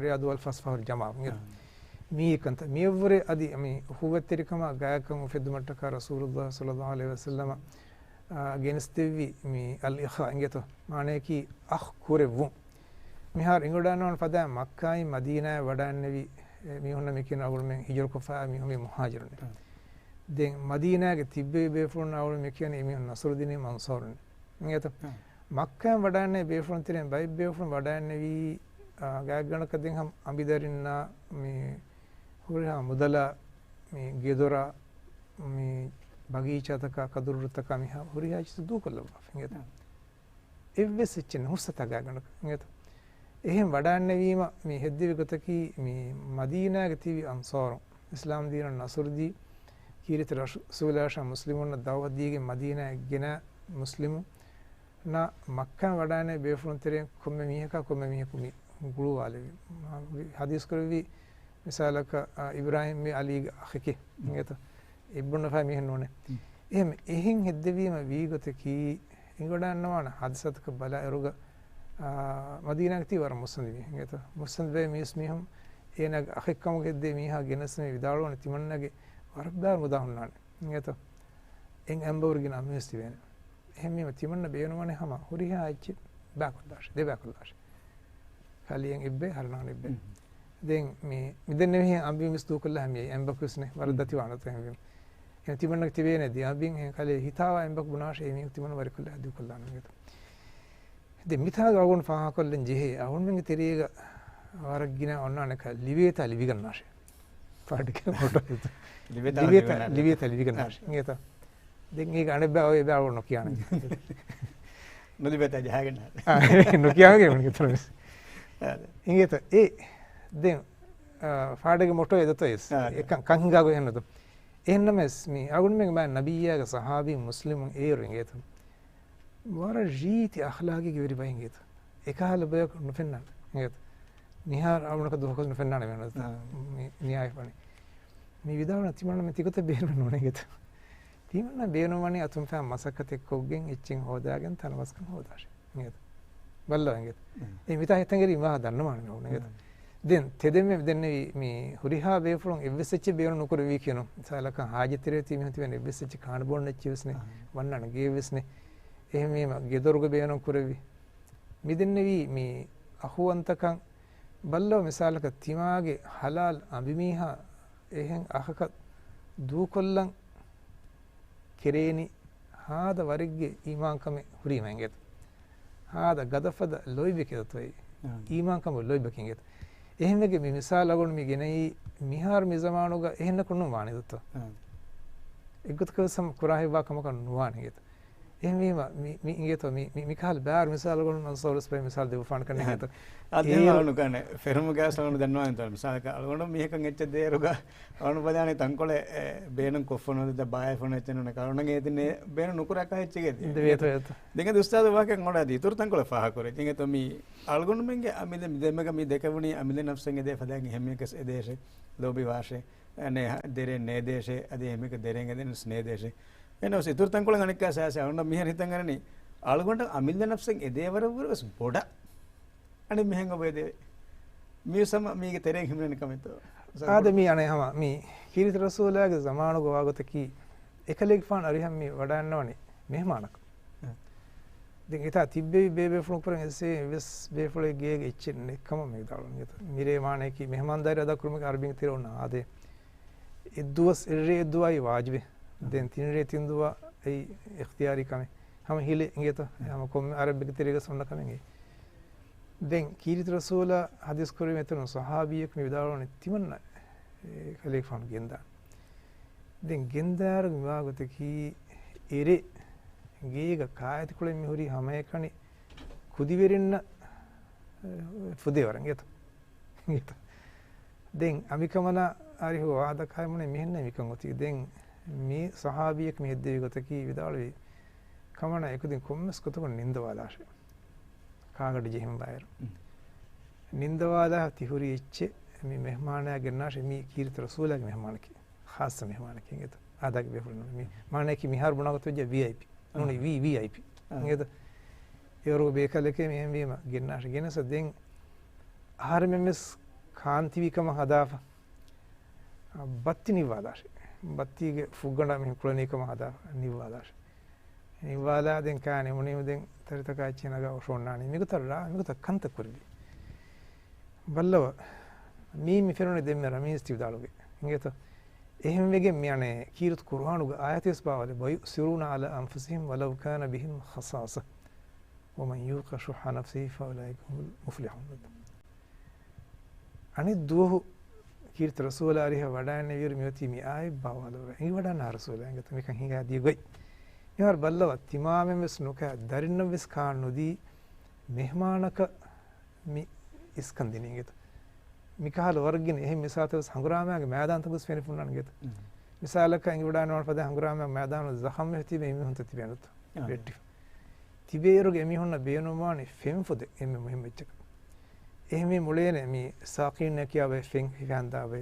ރެޔާ ދުވަހަށް ފަސް ފަހަރު ޖަމާވުން. އާ. މީ ކަންތައް. މިއަށްވުރެ އަދި މި އުޚުވަތްތެރިކަމާ ގާތްކަން އުފެއްދުމަށްޓަކާ ރަސޫލުﷲ ޞައްލައްލާހު ޢަލައިހި ވަސައްލަމަ، އާ، ގެނެސްދެއްވި މި އަލް އިޚާ އިނގޭތޯ؟ މާނަޔަކީ އަޚް ކުރެއްވުން. މިހާރު އިނގޮޑައިންނަވާނެ ފަދައިން މައްކާއިން މަދީނާއަށް ވަޑައިންނެވި، އެ، މީހުންނަށް މި ކިޔަނީ އަޅުގަނޑުމެން ހިޖުރަކޮށްފައި މީހުން މީ މުހާޖިރުން. އާ. ދެން މަދީނާގެ ތިއްބެވި ބޭފުޅުން އަޅުގަނޑު މި ކިޔަނީ އެމީހުން ނަޞްރު ދިނީ އަންޞާރުން. އިނގޭތޯ؟ އާ. މައްކާއިން ވަޑައިންނެވި ބޭފުޅުން ތެރެއިން ބައެއް ބޭފުޅުން ވަޑައިންނެވީ، އާ، ގާތްގަނޑަކަށް ދެން ހަމަ އަނބިދަރިންނާ މި ހުރިހާ މުދަލާ މި ގެދޮރާ މި ބަގީޗާތަކާ ކަދުރުއްރަށްތަކާ މި ހުރިހާ ޗިސް ދޫކޮށްލައްވާފަ އިނގޭތޯ؟ އާ. އެއްވެސް އެއްޗެއް ނުހުސް ތަގާގަނޑަކަށް އިނގޭތަ؟ އެހެން ވަޑައިންނެވީމަ މި ހެއްދެވި ގޮތަކީ މި މަދީނާގެ ތިބި އަންޞާރުން އިސްލާމް ދީނަށް ނަޞްރު ދީ، ކީރިތި ރަސޫލާއަށާ މުސްލިމުންނަށް ދަޢުވަތް ދީގެން މަދީނާއަށް ގެނަ މުސްލިމުންނާ މައްކާއިން ވަޑައިންނެވި ބޭފުޅުން ތެރެއިން ކޮންމެ މީހަކާ ކޮންމެ މީހަކު މި ގުޅުވާލެވި. ހަދީސް ކުރެއްވި މިސާލަކަށް، އާ، އިބްރާހީމް މި އަލީގެ އަޚެކޭ. އިނގޭތަ؟ އެއްބުންނަފާ މީހެއް ނޫނޭ. އެހެން، އެހެން ހެއްދެވީމަ ވީގޮތަކީ، އިނގޮޑައިންނަވާނެ ހާދިސާތަކަށް ބަލާ އިރުގަ، އާ، މަދީނާގަ ތިބި ވަރަށް މުއްސަނދި މީހުން އިނގޭތަ؟ މުއްސަނދި ބޭ މީސް މީހުން އޭނާގެ އަޚެއްކަމުގަ ހެއްދޭ މީހާ ގެނެސް މި ވިދާޅުވަނީ ތިމަންނަގެ ވަރަށް ބާރު މުދާ ހުންނާނެ. އިނގޭތަ؟ އެއް އަނބަހުރި ގިނަ އަނބިވެސް ތިބޭނެ. އެހެންވީމަ ތިމަންނަ ބޭނުންވަނީ ހަމަ ހުރިހާ އެއްޗެއް ބާކޮށްލާށޭ، ދެބައިކޮށްލާށޭ. ކަލިޔަށް އެއްބައި، ހަރުނަހަނަ އެއްބައި. ދެން މި، މިދެންނެވިހެން އަނބި މިސް ދޫކޮށްލާ ހަމަ އެއް އަނބަކުވެސް ނެތް. ވަރަށް ދަތިވާނެތޯ އެހެންވީމަ. އެ ތިމަންނަގެ ތިބޭނެ ދިޔާ ބިން އެ ކަލޭ ހިތާވާ އެއް ބަކު ބުނާށޭ އެ މީހުން ތިމަން ވަރިކޮށްލާ ދޫކޮށްލާނަން އިނގޭތަ. ދެން މިތާގަ އަޅުގަނޑު ފާހަގަކޮށްލަން ޖެހޭ އަޅުގަނޑުމެންގެ ތެރޭގަ ވަރަށް ގިނަ އޮންނާނެ ކަ ލިބޭތާ ލިބިގަންނާށޭ. ފާޑުގެ މޮޓޯ ލިބޭތާ ލިބިގަންނާށޭ. ލިބޭތާ ލިބިގަންނާށޭ. އިނގޭތަ. ދެން އޭގެ އަނެއްބައި އޮތް އެބައި އަޅުގަނޑު ނުކިޔާނެ. ނުލިބޭތާ ޖަހާގެންނާށޭ. އާ، ނުކިޔާގެ މިނިތުރަ ވެސް. އާ، ދެ. އިނގޭތަ. އޭ، ދެން، އާ، ފާޑުގެ މޮޓޯ އެ ދޮތަ އިސް. އާ، ދެ. އެކަން ކަން ހިނގާގޮތް ހެންނަދު. އެހެންނަމަވެސް މި އަޅުގަނޑުމެން މާ ނަބިއްޔާގެ ސަހާބީ މުސްލިމުން އޭރު އިނގޭތަ. ވަރަށް ރީތި އަޚްލާގީގެ ވެރި ބައެއް އިނގޭތަ. އެކަހަލަ ބަޔަކު ނުފެންނާނެ އިނގޭތަ. މިހާރު އަޅުގަނޑަކަށް ދުވަހަކުވެސް ނުފެންނާނެ މި އާ. މި ނިޔާވެފަނި. މި ވިދާޅުވަނީ ތިމަންނަ މި ތިގޮތަށް ބޭނުމެއް ނޫނޭ އިނގޭތަ. ތިމަންނަ ބޭނުންވަނީ އަތުން ފަހަ މަސައްކަތެއް ކޮށްގެން އެއްޗެއް ހޯދާގެން ތަނަވަސްކަން ހޯދާށޭ. އިނގޭތަ. ބައްލަވަ އިނގޭތަ. އެ މިތާ ހިތަށް އެރީ މާ ދަންނަވާނެ މި އިނގޭތަ. ދެން ތެދެއްމެ ދެންނެވީ މި ހުރިހާ ބޭފުޅުން އެއްވެސް އެއްޗެއް ބޭނުން ނުކުރެވީ ކިޔުނު. މިސާލަކަށް ހާޖަތްތެރޭ ތި މީހުން ތިބެން އެއްވެސް އެއްޗެއް ކާން ބޯން އެއްޗެއް ވެސް ނެ. އަހަ. ވަންނާނެ ގޭ ވެސް ނެ. އެހެންވީމަ ގެދޮރުގަ ބޭނުން ކުރެވި. މި ދެންނެވީ މި އަޚުވަންތަކަން ބައްލަވަ މިސާލަކަށް ތިމާގެ ހަލާލް އަނބިމީހާ އެހެން އަޚަކަށް ދޫކޮށްލަން ކެރޭނީ ހާދަ ވަރެއްގެ އީމާންކަމެއް ހުރީމަ އިނގޭތަ. ހާދަ ގަދަފަދަ ލޯތްބެކޭ ދޮތޯ. އާ. އީމާންކަމުގެ ލޯތްބެކޭ އިނގޭތަ. އެހެންވެގެން މި މިސާލު އަޅުގަނޑު މި ގެނައީ މިހާރު މި ޒަމާނުގަ އެހެންނަކު ނޫން ވާނީ ދޮތޯ. އާ. އެއްގޮތަކަށް ވެސް ހަމަ ކުރާ ހެއްވާ ކަމަކަށް ނުވާނެ އިނގޭތަ. އެހެންވީމަ، މި، މި އިނގޭތޯ، މި، މި، މިކަހަލަ ބާރު މިސާލު ގޮނޑު މަންސޫރު ވެސް ބައެއް މިސާލު ދެއްވާފާނެ ކަން އެހެން. އިނގޭތޯ. އާ، ދެން އޭރު އަޅުގަނޑު ކަން ފެރުމުގަ އަޅުގަނޑު ދަންނަވާނެ މިސާލަކަށް އަޅުގަނޑު މީހަކަށް އެއްޗެއް ދޭއިރުގަ އަޅުގަނޑު ބަލާނީ ތަންކޮޅެއް، އެ، ބޭނުން ކޮށްފަ ނުދެއްތަ ބާއެއް ފަން އެއްޗެއް ނޫން ކަރުނަގެ އެތިން ބޭނުން ނުކުރާ ކަހެއްޗެއް ދޭ. ދެން އަދި އުސްތާދު ވާހަކައެއް އޮންނާ ދީ އިތުރު ތަންކޮޅެއް ފާހަގަކުރޭ. އިނގޭތޯ މި އަޅުގަނޑުމެންގެ އަމިއްލަ މި ދެމެގަ މި ދެކެވުނީ އަމިއްލަ ނަފްސެއް އެދޭ ފަދައިން އެހެންމީހަކަސް އެދޭށޭ، ލޯބިވާށޭ. އަނެއް ދެރޭ ނޭދޭށޭ، އަދި އެހެންމީހަކަށް ދެރޭން އެދެން ނޭދޭށޭ. އެނަސް އިތުރު ތަންކޮޅެއް އަނެއްކާ ސާސެ އަޅުގަނޑަށް މިހާރު ހިތަށް އަރަނީ އަޅުގަނޑަށް އަމިއްލަ ނަފްސެއް އެދޭ ވަރަށް ވަރަށް ވެސް ބޮޑަށް. އަނެއް މިހެން އޮބޭ ދެވޭ. މިވެސް ހަމަ މީގެ ތެރެއިން ހިމެނެން ކަމެއްތޯ. އާދެ މީ އަނެއް ހަމަ މީ ކީރިތި ރަސޫލާގެ ޒަމާނުގަ ވާގޮތަކީ އެކަލޭގެފާނު އަރިހަށް މި ވަޑައިންނަވަނީ މެހެމާނަކަށް. އަ. ދެން އެތާ ތިއްބެވި ބޭބޭފުޅުން ކުރެން އެއްވެސް ބޭފުޅެއް ގޭގެ އެއްޗެއް ނެތްކަމަށް މި ވިދާޅުވަނީ. މިރޭ މާނަޔަކީ މެހެމާންދާރީ އަދާކުރުމަކީ އަރަބިން ތެރޭ އޮންނަ އާދައެއް. އެއްދުވަސް އެއްރޭ އެއްދުވަހީ ވާޖިބެއް. ދެން ތިންރޭ ތިންދުވަހު އެއީ އިޚްތިޔާރީ ކަމެއް. ހަމަ ހިލޭ އިނގޭތޯ؟ ހަމަ ކޮންމެ އަރަބެއްގެ ތެރޭގަސް އޮންނަ ކަމެއް. ދެން ކީރިތި ރަސޫލާ ހަދީސް ކުރެވި އެތަނު ސަހާބީއަކު މި ވިދާޅުވަނީ ތިމަންނަ އެ ކަލޭގެފާނު ގެންދާނެ. ދެން ގެންދާއިރު މިވާ ގޮތަކީ އެރޭ ގޭގަ ކާއެތިކޮޅެއް މި ހުރީ ހަމައެކަނި ކުދިވެރިންނަށް ފުދޭ ވަރަށް އިނގޭތޯ. ދެން އަނބިކަނބަލާ އަރިހު ވާހަކަ ކާއެއް ބުނޭ މިހެންނޭ މިކަން އޮތީ. ދެން މި ސަހާބީއަކު މި ހެއްދެވި ގޮތަކީ ވިދާޅުވީ ކަމަނާ އެކުދިން ކޮންމެސް ގޮތަކުން ނިންދަވާލާށޭ. ކާގަޑި ޖެހެން ބާއިރު. ނިންދަވާލާ ތި ހުރި އެއްޗެއް މި މެހެމާނާ ގެންނާށޭ. މީ ކީރިތި ރަސޫލާގެ މެހެމާނަކީ. ޚާއްޞަ މެހެމާނަކީ އިނގޭތޯ. އާދައިގެ ބޭފުޅުން ނޫނޭ. މީ މާނަޔަކީ މިހާރު ބުނާ ގޮތަށް ވެއްޖެ ވީއައިޕީ. ނޫނީ ވީ، ވީއައިޕީ. އިނގޭތޯ. އެވަރު ބޭކަލެކޭ މިހެންވީމަ ގެންނާށޭ. ގެނެސް ދެން އަހަރެމެން ވެސް ކާންތިވި ކަމަށް ހަދާފަ. ބައްތި ނިއްވާލާށޭ. ބައްތީގެ ފުށްގަނޑާ މިހެން ކުޅަނީ ކަމަށް ހަދާފަ. ނިއްވާލާށޭ. ނިއްވާލާ ދެން ކާން ނިމުނީމަ ދެން ތަރިތަކާ އެއްޗެއް ނަގާ އޮށޯންނާނީ. މިގޮތަށް ރާ، މިގޮތަށް ކަންތައް ކުރެވި. ބައްލަވަ، މީ މި ފެނުނީ ދެންމެ ރަމީޒް ތި ވިދާޅުގެ. އިނގޭތޯ؟ އެހެންވެގެން މި އަނެއް ކީރިތި ޤުރުއާނުގެ އާޔަތެއް ވެސް ބާވާލެ، "وَيُؤْثِرُونَ عَلَىٰ أَنفُسِهِمْ وَلَوْ كَانَ بِهِمْ خَصَاصَةٌ وَمَنْ يُوقَ شُحَّ نَفْسِهِ فَأُولَٰئِكَ هُمُ الْمُفْلِحُونَ." އަނެއް ދުވަހު ކީރިތި ރަސޫލާ އަރިހަށް ވަޑައިންނެވިއިރު މިއޮތީ މި އާޔަތް ބާވާލައްވާ. އެނގި ވަޑައިންނާ ރަސޫލާ އިނގޭތޯ މިކަން ހިނގާ ދިޔަ ގޮތް. މިހާރު ބައްލަވަ ތިމާމެން ވެސް ނުކާ ދަރިންނަށް ވެސް ކާން ނުދީ މެހެމާނަކަށް މި އިސްކަން ދިނީ އިނގޭތޯ. މިކަހަލަ ވަރަށް ގިނަ އެހެން މިސާލުތައް ވެސް ހަނގުރާމައިގެ މައިދާންތަކު ވެސް ފެނިފުންނާނެ އިނގޭތޯ. މިސާލަކަށް އެނގިވަޑައިގަންނަވާނެ ފަދަ ހަނގުރާމައިގެ މައިދާނު ޒަޚަމްވެ ތިބޭ އެމީހުންތައް ތިބޭނެތޯ. ވެއްޓިފަ. ތިބޭއިރުގެ އެމީހުންނަށް ބޭނުންވާނީ ފެންފޮދެއް އެންމެ މުހިއްމު އެއްޗަކަށް. އެހެންވީ މުޅޭނެ މި ސާޤީން ނަކިޔާވެ ފެން ހިފަހަންދާވެ.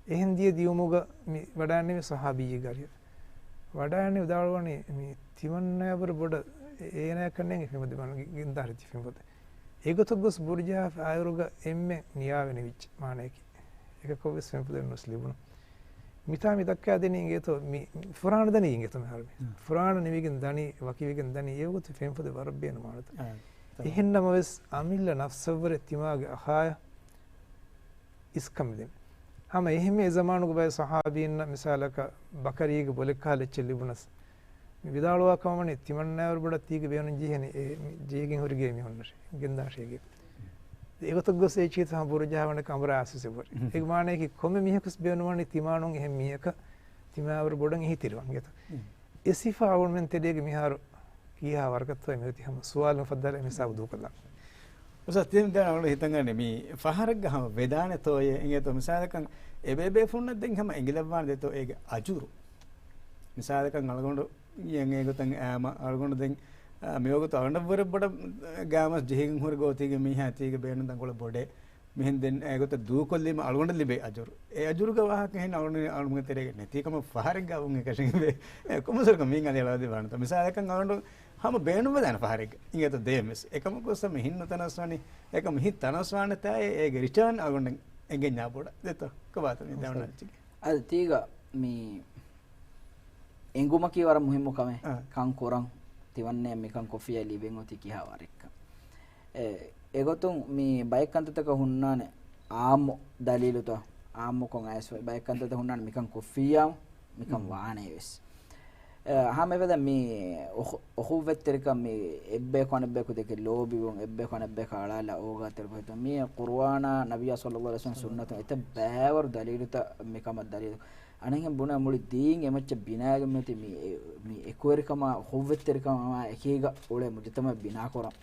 އެހެން ދިޔަ ދިޔުމުގަ މި ވަޑައިންނެވި ސަހާބީއެއްގެ އަރިހަށް. ވަޑައިންނެވި ވިދާޅުވަނީ މި ތިމަންނަޔަށްވުރެ ބޮޑަށް އޭނަޔަކަށް ނޭނގެ ފެންފޮދެއް ގެންދާށޭ ތި ފެންފޮދެއް. އެގޮތަށް ގޮސް ބުރުޖާ އާއިރުގަ އެންމެ ނިޔާވެ ނިވިއްޖެ މާނަޔަކީ. އެކަކަށްވެސް ފެންފޮދެއް ނުވެސް ލިބުނު. މިތާ މި ދައްކާ ދެނީ އިނގޭތޯ މި ފުރާނަ ދަނީ އިނގޭތޯ މިހާރު މި. ފުރާނަ ނިމިގެން ދަނީ، ވަކިވެގެން ދަނީ، އެވަގުތު ފެންފޮދެއް ވަރަށް ބޭނުންވާނެތޯ. އެހެންނަމަވެސް އަމިއްލަ ނަފްސަށްވުރެ ތިމާގެ އަޚާޔަށް އިސްކަން މިދެން. ހަމަ އެހެންމެ އެ ޒަމާނުގެ ބައެއް ޞަޙާބީންނަށް މިސާލަކަށް ބަކަރީގެ ބޮލެއްކަހަލަ އެއްޗެއް ލިބުނަސް، މި ވިދާޅުވާ ކަމަށް ވަނީ ތިމަންނައަށްވުރެ ބޮޑަށް ތީގެ ބޭނުން ޖެހޭނީ އެ މި ޖެހިގެން ހުރި ގޭ މީހުންނަށޭ، ގެންދާށޭ ގޭ. އެގޮތަށް ގޮސް އެ ޗީތަ ހަމަ ބުރު ޖަހާވަނިކޮށް އަނބުރާ އާސިސް އެބަހުރި. އޭގެ މާނަޔަކީ ކޮންމެ މީހަކުސް ބޭނުންވަނީ ތިމާނުން އެހެން މީހަކަށް ތިމާއަށްވުރެ ބޮޑަށް އެހީތެރިވާން ގޭތަ. އެ ސިފަ އަޅުގަނޑުމެން ތެރޭގަ މިހާރު ކީހާ ވަރަކަށްތޯއޭ މިއޮތީ ހަމަ ސުވާލު މި ފައްދާލަ އެ ހިސާބު ދޫކޮށްލާން. އުސްތާޛް، ތިން ދެން އަޅުގަނޑު ހިތަށް އަންނަނީ މީ ފަހަރެއްގަ ހަމަ ވެދާނެތޯއޭ އިނގޭތޯ؟ މިސާލަކަށް އެބޭބޭފުޅުންނަށް ދެން ހަމަ އެނގިލައްވާނެ ދޭތޯ އޭގެ އަޖުރު؟ މިސާލަކަށް އަޅުގަނޑު އެނގޭ ގޮތަށް އާމަ އަޅުގަނޑު ދެން، އާ، މިވަގުތު އަޅުގަނޑަށްވުރެ ބޮޑަށް ގާމަސް ޖެހިގެން ހުރި ގޯތީގެ މީހާ ތީގެ ބޭނުން ދަނގޮޅަށް ބޮޑޭ. މިހެން ދެން އެގޮތަށް ދޫކޮށްލީމަ އަޅުގަނޑަށް ލިބޭ އަޖުރު. އެ އަޖުރުގެ ވާހަކަ އެހެން އަޅުގަނޑު، އަޅުގަނޑުގެ ތެރޭގަ ނެތީ ކަމަށް ފަހަރެއްގަ އަވުން އެކަށީގެންވޭ. އެ ކޮންމެސްވަރަކަށް މީން އަލި އަޅާދެއްވާނެތޯ؟ މިސާލަކަށް އަޅުގަނޑު ހަމަ ބޭނުންވެދާނެ ފަހަރެއްގަ އިނގޭތޯ ދޭންވެސް. އެކަމަކު އޮއްސަ މި ހިތް ނުތަނަވަސްވާނީ، އެކަމަ ހިތް ތަނަވަސްވާނެތާއޭ އޭގެ ރިޓާން އަޅުގަނޑަށް އެނގެންޏާ ބޮޑަށް ދޭތޯ؟ ކޮބާތޯ މި ދެވަނަ އައްޗިގެ؟ އަދި ތީގަ މި އެނގުމަކީ ވަރަށް މުހިއްމު ކަމެއް. އާ. ކަން ކުރަން ތިމަންނައަށް މިކަން ކޮށްފިއްޔާ ލިބެން އޮތީ ކިހާ ވަރެއްކަން. އެ، އެގޮތުން މި ބައެއް ކަންތައްތަކަށް ހުންނާނެ އާއްމު ދަލީލުތައް، އާއްމުކޮށް އައިސް ބައެއް ކަންތައްތައް ހުންނާނެ މިކަން ކޮށްފިއްޔާ މިކަން ވާނެ ވެސް. އެ، ހަމަ އެފަދަ މި އުޚު-، އުޚުއްވަތްތެރިކަން މި އެއްބަޔަކު އަނެއްބަޔަކު ދެކެ ލޯބިވުން، އެއްބަޔަކު އަނެއްބަޔަކަށް އަޅާލާ އޯގާތެރިކޮށް ހިތުން މި ޤުރުއާނާ ނަބިއްޔާ ޞައްލައްލާހު ޢަލައިހި ވަސައްލަމް ސުންނަތުން އެތައް ބައިވަރު ދަލީލުތައް މިކަމަށް ދަލީލު. އަނެއްހެން ބުނާ މުޅި ދީން އެމައްޗަށް ބިނާވެގެން މިއޮތީ މި އެ-، މި އެކުވެރިކަމާ އުޚުއްވަތްތެރިކަމާ އެކީގަ އުޅޭ މުޖުތަމަޢެއް ބިނާކުރަން.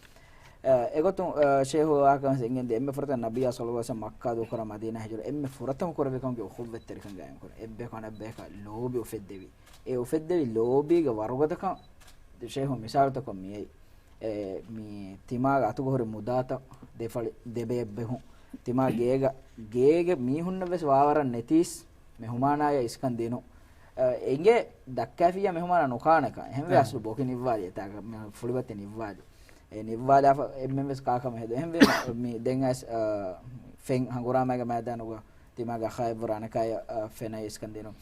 އެ، އެގޮތުން، އެ، ޝޭހު ވާހަކަ ވެސް އެނގެންދޭ އެންމެ ފުރަތަމަ ނަބިއްޔާ ޞައްލައްލާހު ޢަލައިހި ވަސައްލަމް މައްކާ ދޫކުރާ މަދީނާ ހިޖުރަ އެންމެ ފުރަތަމަ ކުރެއްވި ކަމަކީ އުޚުއްވަތްތެރިކަން ގާއިމްކުރުން. އެއްބަޔަކު އަނެއްބަޔަކަށް ލޯބި އުފެއްދެވި. އެ އުފެއްދެވި ލޯބީގެ ވަރުގަދަކަން ޝޭހު މިސާލުތަކުން މިއައީ. އެ، މި ތިމާގެ އަތުގަ ހުރި މުދާތައް ދެފަޅި ދެބޭއް ބެހުން. ތިމާ ގޭގަ، ގޭގެ މީހުންނަށް ވެސް ވާވަރަށް ނެތީސް މެހުމާނާޔަށް އިސްކަން ދިނުން. އެ، އެނގޭ ދައްކާފިއްޔާ މެހުމާނާ ނުކާނެކަން. އެހެންވެ އަސްލު ބޮކި ނިއްވާލި އެތާގަ ފުޅިބައްތި ނިއްވާލި. އެ ނިއްވާލާފަ އެންމެން ވެސް ކާކަމެއް ހެދުން. އެހެންވެ މި ދެން އައިސް، އަ، ފެން ހަނގުރާމައިގެ މައިދާނުގަ ތިމާގެ އަޚާއެއްވުރެ އަނެކާޔަށް، އަ، ފެނަށް އިސްކަން ދިނުން.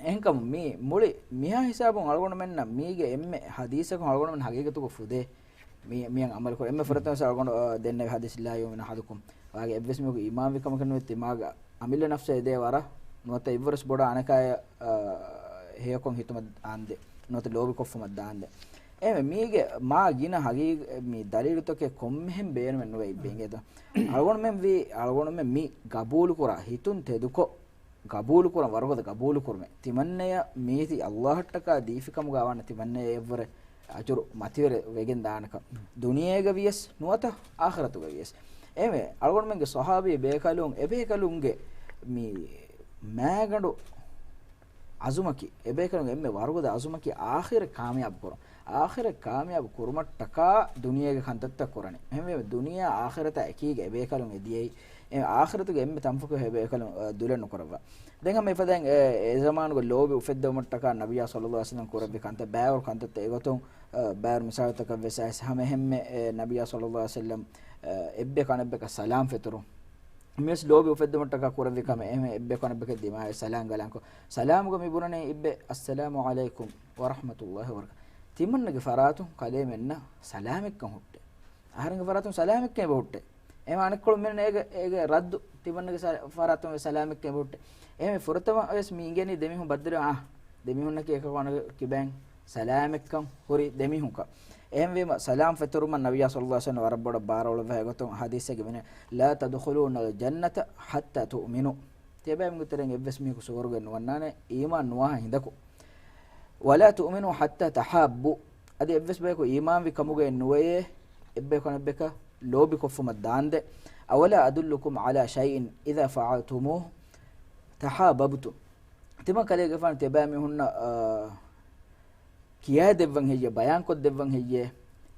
އެހެންކަމުން މި މުޅި މިހާ ހިސާބުން އަޅުގަނޑުމެންނަށް މީގެ އެންމެ ޙަދީޘަކުން އަޅުގަނޑުމެން ހަގީގަތުގަ ފުދޭ މި-، މިއަށް ޢަމަލުކުރޭ. އެންމެ ފުރަތަމަ ވެސް އަޅުގަނޑު، އަ، ދެންނެވި ޙަދީޘް، "لا يؤمن أحدكم." ވާގެ އެއްވެސް މީހަކު އީމާންވި ކަމަކަށް ނުވޭ ތިމާގެ އަމިއްލަ ނަފްސަށް އެދޭ ވަރަށް ނުވަތަ އެއްވަރަސް ބޮޑަށް އަނެކާޔަށް، އަ، ހެޔޮކޮށް ހިތުމަށް ދާންދެ، ނުވަތަ ލޯބިކޮށްފުމަށް ދާންދެ. އެހެންވެ މީގެ މާ ގިނަ ހަގީ-، މި ދަލީލުތަކެއް ކޮންމެހެން ބޭނުމެއް ނުވެ އިއްބެ އިނގޭތަ؟ އަޅުގަނޑުމެން ވީ، އަޅުގަނޑުމެން މި ގަބޫލުކުރާ ހިތުން ތެދުކޮށް، ގަބޫލުކުރަން ވަރުގަދަ ގަބޫލުކުރުމެއް. ތިމަންނަޔަށް މީތި އައްލާހަށްޓަކާ ދީފިކަމުގަ ވާނެ ތިމަންނަޔަށް އެއްވުރެ އަޖުރު މަތިވެރި ވެގެން ދާނެކަން. ދުނިޔޭގަ ވިޔަސް ނުވަތަ އާޚިރަތުގަ ވިޔަސް. އެހެންވެ، އަޅުގަނޑުމެންގެ ޞަޙާބީ ބޭކަލުން، އެބޭކަލުންގެ މި މާގަނޑު އަޒުމަކީ، އެބޭކަލުންގެ އެންމެ ވަރުގަދަ އަޒުމަކީ އާޚިރަތް ކާމިޔާބު ކުރުން. އާޚިރަތް ކާމިޔާބު ކުރުމަށްޓަކާ ދުނިޔޭގެ ކަންތައްތައް ކުރަނީ. އެހެންވެ، ދުނިޔެއާ އާޚިރަތާ އެކީގަ އެބޭކަލުން އެދިޔައީ. އެ އާޚިރަތުގެ އެންމެ ތަންފަކު އެބޭކަލުން، އަ، ދުލެއް ނުކުރައްވާ. ދެން ހަމަ އެފަދައިން އެ، އެ ޒަމާނުގެ ލޯބި އުފެއްދެވުމަށްޓަކާ ނަބިއްޔާ ޞައްލައްލާހު ޢަލައިހި ވަސައްލަމް ކުރެއްވި ކަންތައް ބައިވަރު ކަންތައްތައް އެގޮތުން، އަ، ބައިވަރު މިސާލުތަކަށް ވެސް އައިސް ހަމަ އެހެންމެ، އެ، ނަބިއްޔާ ޞައްލައްލާހު ޢަލައިހި ވަސައްލަމް، އަ، އެއްބަޔަކު އަނެއްބަޔަކަށް ސަލާމް ފެތުރުން. މިވެސް ލޯބި އުފެއްދުމަށްޓަކާ ކުރެއްވި ކަމެއް. އެހެން އެއްބަޔަކު އަނެއްބަޔަކަށް ދިމާވެ ސަލާމް ގަލާންކޮށް، ސަލާމުގަ މި ބުނަނީ އިއްބެ، "السلام عليكم ورحمة الله وبركاته." ތިމަންނަގެ ފަރާތުން ކަލޭމެންނަށް ސަލާމެއްކަން ހުއްޓޭ. އަހަރެންގެ ފަރާތުން ސަލާމެއްކަން އެބަ ހުއްޓޭ. އެހެން އަނެއްކޮޅު މިން އޭގެ، އޭގެ ރައްދު ތިމަންނަގެ ސަ-، ފަރާތުން ސަލާމެއްކަން އެބަ ހުއްޓޭ. އެހެން ފުރަތަމަ ވެސް މި އިނގެނީ ދެމީހުން ބައްދަލު، އާ، ދެމީހުންނަކީ އެކަކު އަނެކަކު ކިބައިން ސަލާމެއްކަން ހުރި ދެމީހުންކަން. އެހެންވީމަ، ސަލާމް ފެތުރުމަށް ނަބިއްޔާ ޞައްލައްލާހު ޢަލައިހި ވަސައްލަމް ވަރަށް ބޮޑަށް ބާރު އުޅުއްވާ އެގޮތުން ޙަދީޘެއްގަ މިނެ، "لا تدخلون الجنة حتى تؤمنوا." ތިޔަބައިމީހުންގެ ތެރެއިން އެއްވެސް މީހަކު ސުވަރުގެ ނުވަންނާނެ އީމާން ނުވާހާ ހިނދަކު. "ولا تؤمنوا حتى تحابوا." އަދި އެއްވެސް ބަޔަކު އީމާންވި ކަމުގައެއް ނުވެޔޭ، އެއްބަޔަކު އަނެއްބަޔަކަށް ލޯބިކޮށްފުމަށް ދާންދެ. "أولا أدلكم على شيء إذا فعلتموه تحاببتم." ތިމަން ކަލޭގެފާނު ތިޔަބައިމީހުންނަށް، އާ، ކިޔައިދެއްވަން ހެއްޔޭ، ބަޔާންކޮށްދެއްވަން ހެއްޔޭ،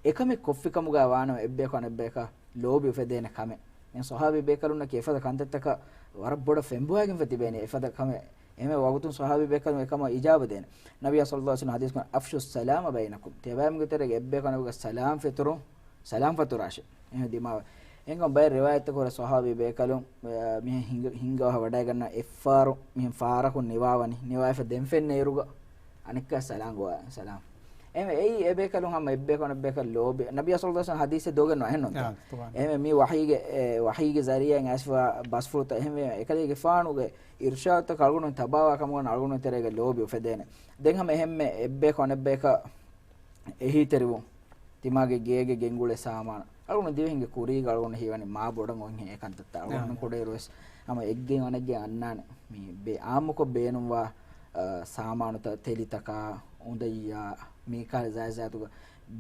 އެކަމެއް ކޮށްފިކަމުގަ ވާނަމަ އެއްބަޔަކު އަނެއްބަޔަކަށް ލޯބި އުފެދޭނެ ކަމެއް. މި ޞަޙާބީ ބޭކަލުންނަކީ އެފަދަ ކަންތައްތަކަށް ވަރަށް ބޮޑަށް ފެންބޮވާގެންފަ ތިބޭނީ އެފަދަ ކަމެއް. އެހެންވެ ވަގުތުން ޞަޙާބީ ބޭކަލުން އެކަމަށް އިޖާބަ ދޭނެ. ނަބިއްޔާ ޞައްލައްލާހު ޢަލައިހި ވަސައްލަމް ޙަދީޘް ކުރަން، "أفشوا السلام بينكم." ތިޔަބައިމީހުންގެ ތެރޭގަ އެއްބަޔަކު އަނެއްބަޔަކަށް ސަލާމް ފެތުރުން، ސަލާމް ފަތުރާށޭ. އެހެން ދިމާވެ. އެހެންކަމުން ބައެއް ރިވާޔަތްތަކުރެ ޞަޙާބީ ބޭކަލުން، އަ، މިހެން ހިނގަ-، ހިނގަވާ ވަޑައިގަންނަ އެއްފަހަރު މިހެން ފާރަކުން ނިވާވަނީ. ނިވާފަ ދެން ފެންނަ އިރުގަ އަނެއްކާ ސަލާމް ގޮވާ، ސަލާމް. އެހެންވެ، އެއީ އެބޭކަލުން ހަމަ އެއްބޭކަލުން އެއްބޭކަލުން ލޯބި، ނަބިއްޔާ ޞައްލައްލާހު ޢަލައިހި ވަސައްލަމަ ޙަދީޘެއް ދޮގެއް ނު އަހެއްނުންތަ؟ އާ، ތުވާން. އެހެންވެ، މި ވަޙީގެ، އެ، ވަޙީގެ ޒަރީޢާއިން އައިސްފަ ބަސްފުޅުތައް އެހެންވެ، އެކަލޭގެފާނުގެ އިރުޝާދުތަކަށް އަޅުގަނޑު ތަބާވާ ކަމުގަ އަޅުގަނޑު ތެރޭގަ ލޯބި އުފެދޭނެ. ދެން ހަމަ އެހެންމެ އެއްބޭކަލުން އެއްބޭކަލުން އެހީތެރިވުން، ތިމާގެ ގޭގެ ގެންގުޅޭ ސާމާނު. އަޅުގަނޑު ދިވެހިންގެ ކުރީގަ އަޅުގަނޑު ހީވަނީ މާ ބޮޑަށް އޮތްހެން އެ ކަންތައްތައް. އަޅުގަނޑު ކުޑައިރުވެސް ހަމަ އެއްގެއިން އަނެއްގެއަށް އަންނާނެ. މި ބޭ-، އާއްމުކޮށް ބޭނުންވާ، އަ، ސާމާނުތައް، ތެލިތަކާ، އުނދައްޔާ، މީ ކަހަލަ ޒާތްޒާތުގަ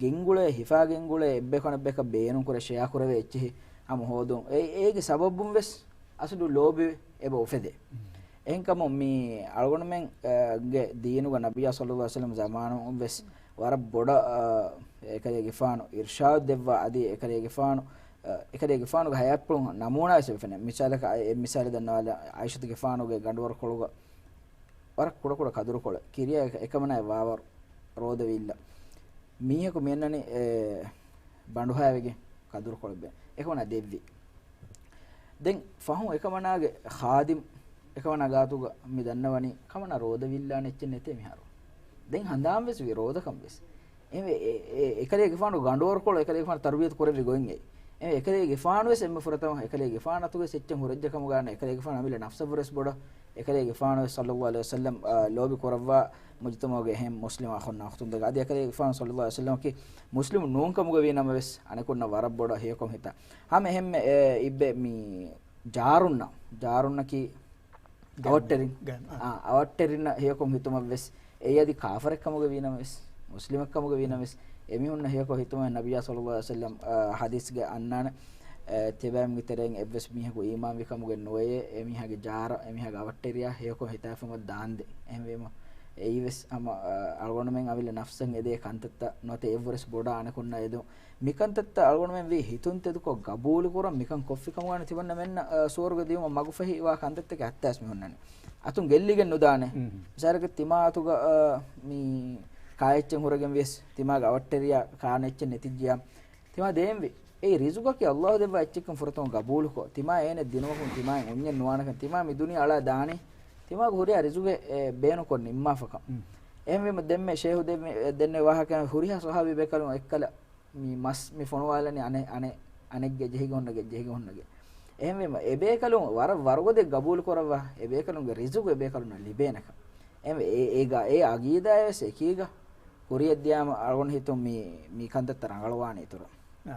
ގެންގުޅޭ، ހިފާ ގެންގުޅޭ އެއްބޭކަލުން އެއްބޭކަލުން ބޭނުންކުރޭ ޝެއާކުރެވޭ އެއްޗިހި ހަމަ ހޯދުން. އެ-، އޭގެ ސަބަބުން ވެސް އަސްލު ލޯބި އެބަ އުފެދޭ. އެހެންކަމުން މި އަޅުގަނޑުމެން، އަ، ގެ ދީނުގަ ނަބިއްޔާ ޞައްލައްލާހު ޢަލައިހި ވަސައްލަމަ ޒަމާނުން ވެސް ވަރަށް ބޮޑަށް، އަ، އެކަލޭގެފާނު އިރްޝާދު ދެއްވާ އަދި އެކަލޭގެފާނު، އަ، އެކަލޭގެފާނުގެ ހަޔާތްޕުޅުން ނަމޫނާވެސް އެބަ ފެނޭ. މިސާލަކަށް އަ، އެ މިސާލެއް ދަންނަވާލަ، ޢާއިޝަތުގެފާނުގެ ގަނޑުވަރުކޮޅުގަ ވަރަށް ކުޑަކުޑަ ކަދުރުކޮޅެއް. ކިރިޔާ އެކަ-، އެކަމަނާއަށް ވާވަރު ރޯދަވިއްލަ. މީހަކު މިއަންނަނީ އެ ބަނޑުހައިވެގެން ކަދުރުކޮޅެއް ބޭނުން. އެކަމަނާ ދެއްވި. ދެން ފަހުން އެކަމަނާގެ ޚާދިމް އެކަމަނާ ގާތުގަ މި ދަންނަވަނީ ކަމަނާ ރޯދަވިއްލާނެ އެއްޗެއް ނެތޭ މިހާރު. ދެން ހަނދާން ވެސް ވި ރޯދަކަން ވެސް. އެ، އެ، އެ، އެކަލޭގެފާނު ގަނޑުވަރުކޮޅު އެކަލޭގެފާނު ތަރުބިޔަތު ކުރެއްވި ގޮތް އެއީ. އެ، އެކަލޭގެފާނު ވެސް އެންމެ ފުރަތަމަ އެކަލޭގެފާނަށް އަތުގެ އެއްޗެއް ހުރެއްޖެ ކަމުގަ އަންނަ އެކަލޭގެފާނު އަމިއްލަ ނަފްސަށްވުރެސް ބޮޑަށް އެކަލޭގެފާނު ވެސް ޞައްލައްލާހު ޢަލައިހި ވަސައްލަމް، އާ، ލޯބި ކުރައްވާ މުޖުތަމަޢުގެ އެހެން މުސްލިމް އަޚުންނާ އުޚްތުންތަކަށް. އަދި އެކަލޭގެފާނު ޞައްލައްލާހު ޢަލައިހި ވަސައްލަމަކީ މުސްލިމު ނޫން ކަމުގަ ވީ ނަމަވެސް އަނެކުންނަށް ވަރަށް ބޮޑަށް ހެޔޮކޮށް ހިތާ. ހަމަ އެހެންމެ، އެ، އިއްބެ މި ޖާރުންނަށް، ޖާރުންނަކީ ގެ-، އަވަށްޓެރިން. ގެ-، އާ. އާ، އަވަށްޓެރިންނަށް ހެޔޮކޮށް ހިތުމަށް ވެސް، އެއީ އަދި ކާފަރެއް ކަމުގަ ވީ ނަމަވެސް، މުސްލިމެއް ކަމުގަ ވީ ނަމަވެސް، އެމީހުންނަށް ހެޔޮކޮށް ހިތުމަށް ނަބިއްޔާ ޞައްލައްލާހު ޢަލައިހި ވަސައްލަމް، އާ، ޙަދީޘްގަ އަންނާނެ، އެ، ތިބާމީހުންގެ ތެރެއިން އެއްވެސް މީހަކު އީމާންވި ކަމުގެ ނުވެޔޭ، އެމީހާގެ ޖާރަށް، އެމީހާގެ އަވަށްޓެރިޔާ ހެޔޮކޮށް ހިތާފަމަށް ދާންދެ. އެހެންވީމަ، އެއީވެސް ހަމަ، އާ، އަޅުގަނޑުމެން އަމިއްލަ ނަފްސަށް އެދޭ ކަންތައްތައް ނުވަތަ އެއްވުރެސް ބޮޑަށް އަނެކުންނަށް އެދުން. މިކަންތައްތައް އަޅުގަނޑުމެން ވީ ހިތުން ތެދުކޮށް ގަބޫލުކުރަން މިކަން ކޮށްފި ކަމުގައި ތިމަންނަމެންނަށް، އަ، ސުވަރުގެ ދިޔުމަށް މަގުފަހިވާ ކަންތައްތަކެއް ހައްތާވެސް މި ހުންނަނީ. އަތުން ގެއްލިގެން ނުދާނެ. މް. މިސާލަކަށް ތިމާ އަތުގަ، އަ، މި ކާއެއްޗެއް ހުރެގެން ވިޔަސް ތިމާގެ އަވަށްޓެރިޔާ ކާނެ އެއްޗެއް ނެތިއްޖިޔާ ތިމާ ދޭންވީ. އެއީ ރިޒުގަކީ އައްލާހު ދެއްވާ އެއްޗެއްކަން ފުރަތަމަ ގަބޫލުކޮށް، ތިމާ އޭނެ ދިނުމަކުން ތިމާއިން އުންޏެއް ނުވާނެކަން، ތިމާ މި ދުނިޔެ އަޅާ ދާނީ ތިމާގެ ހުރިހާ ރިޒުގެ، އެ، ބޭނުންކޮށް ނިންމާފަކަން. މް. އެހެންވީމަ ދެންމެ ޝޭހު ދެންމެ، އެ، ދެންނެވި ވާހަކައިން ހުރިހާ ޞަޙާބީ ބޭކަލުން އެއްކަލަ މި މަސް މި ފޮނުވާލަނީ އަނެ-، އަނެ-، އަނެއްގެ ޖެހިގެ ހުންނަގެ، ޖެހިގެ ހުންނަގެ. އެހެންވީމަ، އެބޭކަލުން ވަރަށް ވަރުގަދަ ގަބޫލު ކުރައްވާ، އެބޭކަލުންގެ ރިޒުގު އެބޭކަލުންނަށް ލިބޭނެކަން. އެ، އެ، އޭގަ، އެ އަގީދާ ވެސް އެކީގަ ކުރިޔަށް ދިޔާމަ އަޅުގަނޑު ހިތުން މި، މި ކަންތައްތައް ރަނގަޅުވާނެ އިތުރަށް. އާ.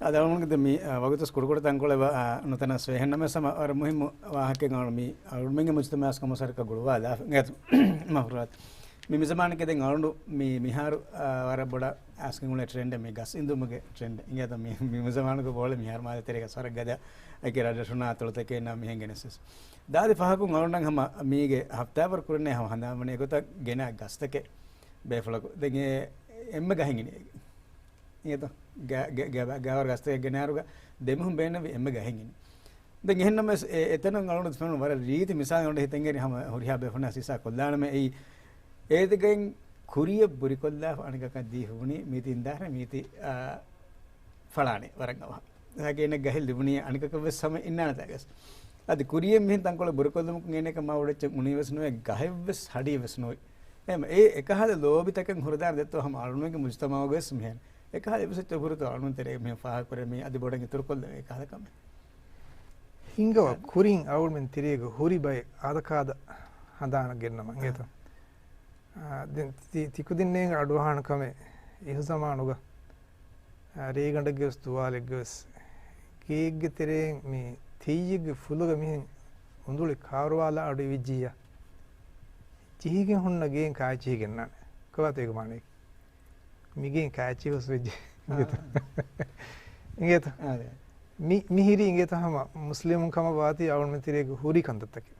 އަދި އަޅުގަނޑުގެ މި، އާ، ވަގުތުސް ކުޑަކުޑަ ތަންކޮޅެއް ވާ، އާ، ނުތަނަސް ވޭހެންނަމަވެސް ހަމަ ވަރަށް މުހިއްމު ވާހަކައެއް އަޅު މި އަޅުގަނޑުމެންގެ މުޖުތަމަޢަށް ކަމު ސަރަކަށް ގުޅުވާލާ. އިނގޭތަ؟ މަހުރާތް. މި، މި ޒަމާނުގެ ދެން އަޅުގަނޑު މި، މިހާރު، އާ، ވަރަށް ބޮޑަށް އައިސްގެން އުޅޭ ޓްރެންޑެއް މި ގަސް އިންދުމުގެ ޓްރެންޑެއް. އިނގޭތަ މި، މި ޒަމާނުގެ ބޯޅަ މިހާރު މާލެ ތެރޭގަ ވަރަށް ގަދަ އެކި ރަށްރަށުންނާ އަތޮޅުތަކެއް ނާ މިހެން ގެނެސް ވެސް. ދާދި ފަހަކުން އަޅުގަނޑަށް ހަމަ މީގެ ހަފްތާވަރު ކުރިންނޭ ހަމަ ހަނދާންވަނީ އެގޮތަށް ގެނާ ގަސްތަކެއް ބޭފުޅަކު. ދެން އެ އެންމެ ގަހެއް ގިނަ އިނގޭތަ؟ ގަ-، ގަ-، ގަ-، ގަވާރު ގަސްތަކެއް ގެނާއިރުގަ ދެމީހުން ބޭނުންވީ އެންމެ ގަހެއް ގިނަ. ދެން އެހެންނަމަވެސް އެ-، އެތަނުން އަޅުގަނޑު ފެނުނު ވަރަށް ރީތި މިސާލެއް އަޅުގަނޑު ހިތަށް އެރި ހަމަ ހުރިހާ ބޭފުޅުންނަށް ހިއްސާ ކޮށްލާނަމޭ އެއީ، އޭތިގައިން ކުރިޔަށް ބުރިކޮށްލާފަ އަނެކަކަށް ދީ ހުނީ މީތި އިންދާހަރެ މީތި، އާ، ފަޅާނެ ވަރަށް އަވަހަށް. އޭގެ އޭނަ ގަހެއް ލިބުނީ އަނެކަކަށް ވެސް ހަމަ އިންނާނެތާ ގަސް. އަދި ކުރިޔަށް މިހެން ތަންކޮޅެއް ބުރިކޮށްލުމަކުން އޭނަ މާ އުޑެއްޗެއް އުނީ ވެސް ނުވޭ، ގަހެއް ވެސް ހަޑިއެއް ވެސް ނުވޭ. އެހެން އެ އެކަހަލަ ލޯބިތަކެއް ހުރެދާނެ ދެއްތޯ ހަމަ އަޅުގަނޑުމެންގެ މުޖުތަމަޢުގަ ވެސް މިހެން. އެކަހަލަ އެއްވެސް އެއްޗެއް ހުރިތޯ އަޅުގަނޑު ތެރޭގަ މިހެން ފާހަގަކުރޭ މީ އަދި ބޮޑަށް އިތުރުކޮށްލެވޭ އެކަހަލަ ކަމެއް. ހިނގަވާ ކުރިން އަޅުގަނޑުމެން ތިރޭގަ ހުރި ބައެއް އާދަކާދަ ހަނދާނަށް ގެންނަމަ އިނގޭތަ؟ އާ، ދެން ތި-، ތިކުދިންނޭނގެ އަޑުއަހާނެ ކަމެއް އިހުޒަމާނުގަ، އާ، ރޭގަނޑެއްގެ ވެސް ދުވާލެއްގެ ވެސް ގެއެއްގެ ތެރެއިން މި ތެއްޔެއްގެ ފުލުގަ މިހެން އުނދުޅި ކާރުވާލާ އަޑު އިވިއްޖިއްޔާ ޖެހިގެން ހުންނަ ގޭން ކާއެއްޗިހި ގެންނާނެ. ކޮބާތޯ އޭގެ މާނައަކީ؟ މިގޭން ކާއެއްޗިހި ހުސްވެއްޖެ. އާ. އިނގޭތަ؟ އިނގޭތަ؟ އާ، އާދެ. މި-، މިހިރީ އިނގޭތަ ހަމަ މުސްލިމުން ކަމަށް ވާތީ އަޅުގަނޑުމެން ތިރޭގަ ހުރި ކަންތައްތަކެއް.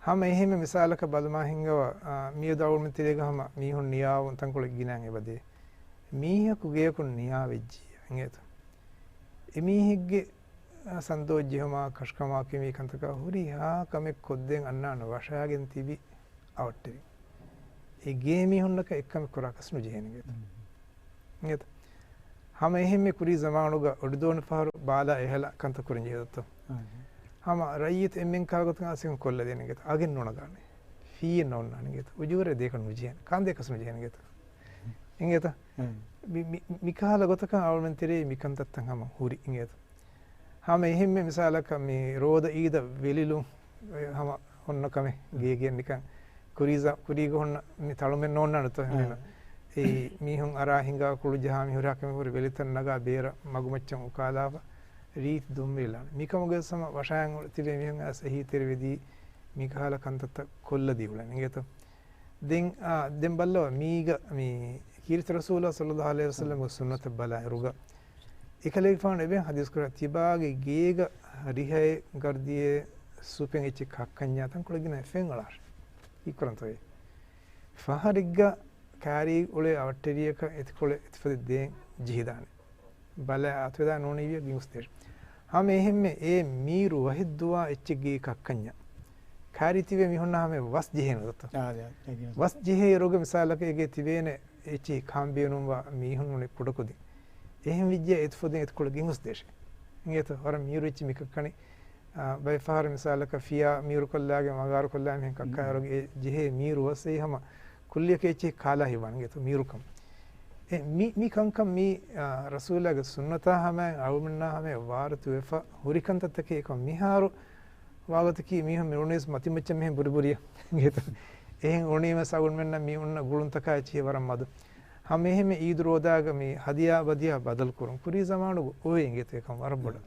ހަމަ އެހެންމެ މިސާލަކަށް ބަލަމާ ހިނގަވާ، އާ، މިއަދު އަޅުގަނޑުމެން ތިރޭގަ ހަމަ މީހުން ނިޔާވުން ތަންކޮޅެއް ގިނައިން އެބަދޭ. މީހަކު ގެޔަކުން ނިޔާވެއްޖިއްޔާ އިނގޭތަ؟ އެމީހެއްގެ، އާ، ސަންދޯއްޖެހުމާ، ކަށުކަމާ ކިމީ ކަންތަކާ ހުރިހާ ކަމެއް ކޮށްދޭން އަންނާނެ ވަށާގެން ތިބި އަވަށްޓެރި. އެ ގޭ މީހުންނަކަށް އެއްކަމެއް ކުރާކަސް ނުޖެހޭނެ އިނގޭތަ؟ އިނގޭތަ؟ ހަމަ އެހެންމެ ކުރީ ޒަމާނުގަ އޮޑިދޯނި ފަހަރު ބާލާ އެހެލާ ކަންތައް ކުރަން ޖެހޭތޯ؟ ހަމަ ރައްޔިތު އެންމެން ކާ ގޮތުން އަސިކަން ކޮށްލަދޭނެ އިނގޭތަ؟ އަގެއް ނުނަގާނެ. ފީއެއް ނޯންނާނެ އިނގޭތަ؟ އުޖޫރަ ދޭކަށް ނުޖެހޭނެ. ކާންދޭކަސް ނުޖެހޭނެ އިނގޭތަ؟ އިނގޭތަ؟ މި، މި، މިކަހަލަ ގޮތަކަށް އަޅުމެން ތެރޭ މިކަންތައްތައް ހަމަ ހުރި އިނގޭތަ؟ ހަމަ އެހެންމެ މިސާލަކަށް މި ރޯދަ އީދަށް ވެލިލުން އެ ހަމަ އޮންނަ ކަމެއް. ގޭގެ ނިކަން ކުރީ ޒަ-، ކުރީގަ ހުންނަ މި ތަޅުމެއް ނޯންނާނެތޯ އެހެން. އެއީ މީހުން އަރާ ހިނގާ ކުޅު ޖަހާ މި ހުރިހާ ކަމެއް ހުރި ވެލިތައް ނަގާ ބޭރަށް މަގުމައްޗަށް އުކާލާފަ ރީތި ދުންވެލިލާނެ. މިކަމުގަ ވެސް ހަމަ ވަށާއިން ތިބޭ މީހުން އައިސް އެހީތެރިވެދީ މިކަހަލަ ކަންތައްތައް ކޮށްލަދީ އުޅެން އިނގޭތޯ. ދެން، އާ، ދެން ބައްލަވާ މީގަ މި ކީރިތި ރަސޫލާ ޞައްލައްލާހު ޢަލައިހި ވަސައްލަމްގެ ސުންނަތަށް ބަލާއިރުގަ އެކަލޭގެފާނު އެބައިން ޙަދީޘް ކުރާ ތިބާގެ ގޭގަ ރިހައެއް ގަރްދިއެއް ސޫޕެއް އެއްޗެއް ކައްކަންޏާ ތަންކޮޅެއް ގިނަ އެ ފެން އަޅާށި. ކީއްކުރަންތޯއޭ؟ ފަހަރެއްގަ ކާރީ އުޅޭ އަވަށްޓެރިއަކަށް އެތިކޮޅެއް އެތިފަދަ ދޭން ޖެހިދާނެ. ބަލަ އަތުވެދާ ނޫނީވިޔަ ގިންގުސްދޭށި. ހަމަ އެހެންމެ އެ މީރު ވަހެއްދުވާ އެއްޗެއްގެ ކައްކަންޏާ. ކާރީ ތިބޭ މީހުންނާ ހަމަ ވަސް ޖެހޭނެ ދޮތޯ. ވަސް ޖެހޭ ރޮގެ މިސާލަކަށް އޭގެ ތިބޭނެ އެއްޗެހި ކާން ބޭނުންވާ މީހުން ނޫނީ ކުޑަކުދިން. އެހެން ވިއްޖެ އެތިފަދައިން އެތިކޮޅެއް ގިންގުސްދޭށި. އިނގޭތޯ ވަރަށް މީރު އެއްޗެއް މިކައްކަނީ. އާ، ބައެއް ފަހަރު މިސާލަކަށް ފިޔާ މީރުކޮށްލާގެން މަގާރުކޮށްލާ މިހެން ކައްކާ ރޮގެ އެ ޖެހޭ މީރު ވަސް އެއީ ހަމަ ކުއްލިއަކަށް އެއްޗެހި ކާލާ ހިތްވާނެ އިނގޭތޯ މީރުކަން. އެ މި، މި ކަންކަން މި، އާ، ރަސޫލާގެ ސުންނަތާ ހަމައިން އަޅުމެންނާ ހަމައިން ވާރުތުވެފަ ހުރި ކަންތައްތަކެއް އެކަމް މިހާރު ވާގޮތަކީ މީހުން މި އުޅުނީސް މަތިމައްޗަށް މިހެން ބުރިބުރިއަށް އިނގޭތޯ. އެހެން އުޅުނީމަސް އަޅުމެންނަށް މި އޮންނަ ގުޅުންތަކާ އެއްޗެހި ވަރަށް މަދު. ހަމަ އެހެންމެ އީދު ރޯދާގަ މި ހަދިޔާ ބަދިޔާ ބަދަލު ކުރުން. ކުރީ ޒަމާނުގަ އޮވޭ އިނގޭތޯ އެކަން ވަރަށް ބޮޑަށް.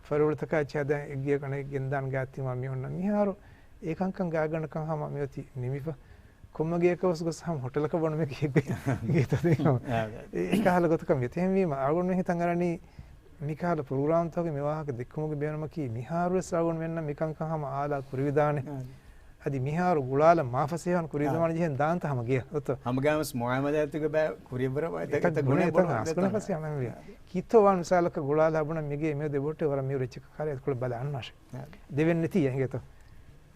ފަރުވަޅުތަކާ އެއްޗެހި ހަދާ އެއްގެއަކަށް އަނެއް ގެންދާން ގާތްތިމާ މި އޮންނަ މިހާރު އެ ކަންކަން ގާތްގަނޑަކަށް ހަމަ މިއޮތީ ނިމިފަ. ކޮންމެ ގެއަކަށް ވެސް ގޮސް ހަމަ ހޮޓަލަކަށް ބޮނުމެކޭ ގޮތް ގޮތަށް އެ، އެކަހަލަ ގޮތަކަށް މިއޮތީ. އެހެންވީމަ އަޅުގަނޑު ހިތަށް އަރަނީ މިކަހަލަ ޕްރޮގްރާމްތަކުގެ މި ވާހަކަ ދެއްކުމުގެ ބޭނުމަކީ މިހާރު ވެސް އަޅުގަނޑުމެންނަށް މިކަންކަން ހަމަ އާލާ ކުރެވިދާނެ. އަދި މިހާރު ގުޅާލަން މާފަސޭހަވާން ކުރީ ޒަމާނު ޖެހެން ދާންތަ ހަމަ ގެޔަށް އޮތޯ. ހަމަގައިމުވެސް މުއާމަލާތުގެ ބައި ކުރިއަށްވުރެ ވައި ތަކެތަ ގުނޭ ތަން އަސްކުނަ ފަސި އަމަންވި. ކީއްތޯ ވާން މިސާލަކަށް ގުޅާލާ ބުނަ މިގޭ މިއޮތް ދެބޮއްޓެ ވަރަށް މިއުރެއްޗެއް ކާރި އަތުކޮޅެއް ބަލާ އަންނާށެ. ދެވެން ނެތި އިނގޭތޯ.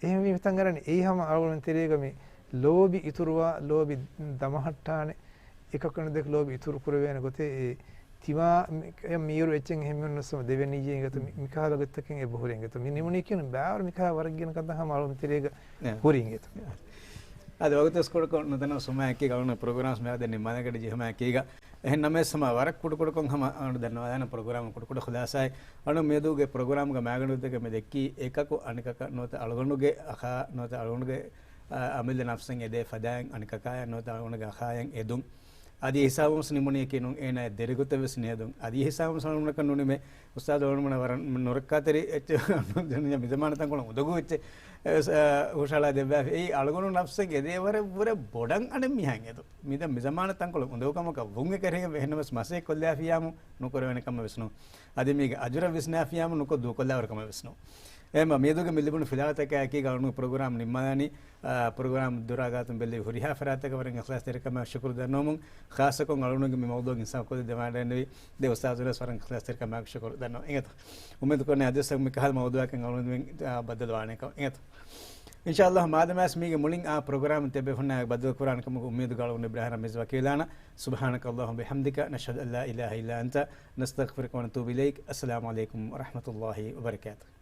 އެހެންވީ މިތަން އަރަނީ އެއީ ހަމަ އަޅުގަނޑު ތެރޭގަ މި ލޯބި އިތުރުވާ، ލޯބި ދަމަހައްޓާނެ. އެކަކު އަނެކަކަށް ލޯބި އިތުރު ކުރެވޭނެ ގޮތެއް އެ ތިމާ މި، އެ މީރު އެއްޗެއް އެހެން މީހުންނަށް ސަމަ ދެވެނީ އިނގޭތޯ މި، މިކަހަލަ ގޮތްތަކެއް އެބަހުރި އިނގޭތޯ. މި ނިމުނީ ކިޔުނު ބާރު މިކަހަލަ ވަރަށް ގިނަ ކަންތައް ހަމަ އަޅުގަނޑު ތެރޭގަ ހުރި އިނގޭތޯ. އަދި ވަގުތު ވެސް ކުޑަކޮށް ނުދަންނަވާ ސުމާ އެކީ އަޅުގަނޑު ޕްރޮގްރާމް މިއަދަށް ނިންމާލަން ގަޑި ޖެހުމާއެކީގަ. އެހެން ނަމަވެސް ހަމަ ވަރަށް ކުޑަކުޑަކޮށް ހަމަ އަޅުގަނޑު ދަންނަވާލާނަން ޕްރޮގްރާމް ކުޑަކުޑަ ޚުލާސާއެއް. އަޅުގަނޑު މިއަދުގެ ޕްރޮގްރާމްގަ މައިގަނޑު ދެކެ މި ދެއްކީ އެކަކު އަނެކަކަށް ނުވަތަ އަޅުގަނޑުގެ އަޚާ ނުވަތަ އަޅުގަނޑުގެ، އަ، އަމިއްލަ ނަފްސަށް އެދޭ ފަދައިން އަނެކަކާޔަށް ނުވަތަ އަޅުގަނޑުގެ އަޚާޔަށް އެދުން. އަދި ހިސާބުން ވެސް ނިމުނީކީ ނޫން އޭނާ ދެރަގަތަށް ވެސް ނޭދުން. އަދި ހިސާބުން ވެސް އަޅުގަނޑަކަށް ނުނިމޭ އުސްތާޛު އަޅުގަނޑު ވަރަށް ނުރައްކާތެރި އެއްޗެއް މިޒަމާނަށް ތަންކޮޅެއް އުނދަގޫ އެއްޗެއް އެ، އެ، ހުށަހަޅާ ދެއްވާފި. އެއީ އަޅުގަނޑު ނަފްސެއް އެދޭ ވަރަށް ވުރެ ބޮޑަށް އަނެއް މީހާއަށް އެދުން. މިދަ މިޒަމާނަށް ތަންކޮޅެއް އުނދަގޫ ކަމަކަށް ވުން އެކަށީގެން އެހެންނަމަވެސް މަސައްކަތް ކޮށްލާފިޔާމު ނުކުރެވޭނެ ކަމެއް ވެސް ނޫން. އަދި މީގެ އަޖުރަށް ވިސްނާފިޔާމު ނުކޮށް ދޫކޮށްލާވަރު ކަމެއް ވެސް ނޫން. އެހެންމަ މިއަދުގެ މި ލިބުނު ފިލާވަތަކާއެކީގަ އަޅުގަނޑު ޕްރޮގްރާމް ނިންމާލަނީ، އާ، ޕްރޮގްރާމް ދުރާ ގާތުން ބެއްލެވި ހުރިހާ ފަރާތްތަކަށް ވަރަށް އިޚްލާޞްތެރިކަމާ ޝުކުރު ދަންނަވަމުން، ޚާއްޞަކޮށް އަޅުގަނޑުގެ މި މައުޟޫޢަށް އިންސާފު ކޮށްދެއްވާނެ ދެ އުސްތާޛުން ވެސް ވަރަށް އިޚްލާޞްތެރިކަމާ ޝުކުރު ދަންނަވަން. އިނގޭތޯ؟ އުއްމީދު ކުރަނީ އަދިވެސް މިކަހަލަ މައުޟޫޢަކަށް އަޅުގަނޑު މި، އާ، ބައްދަލުވާނެ ކަމަށް. އިނގޭތޯ؟ އިންޝާﷲ މާދަމާސް މީގެ މުޅިން އާ ޕްރޮގްރާމް ތެބެ ހުންނަ ބައްދަލު ކުރާނެ ކަމަކު އުއްމީދު ގަޅު އިބްރާހިމް ރަމީޒް ވަކީލާނަ. سبحانك اللهم وبحمدك، نشهد أن لا إله إلا أنت، نستغفرك ونتوب إليك. السلام عليكم ورحمة الله وبركاته.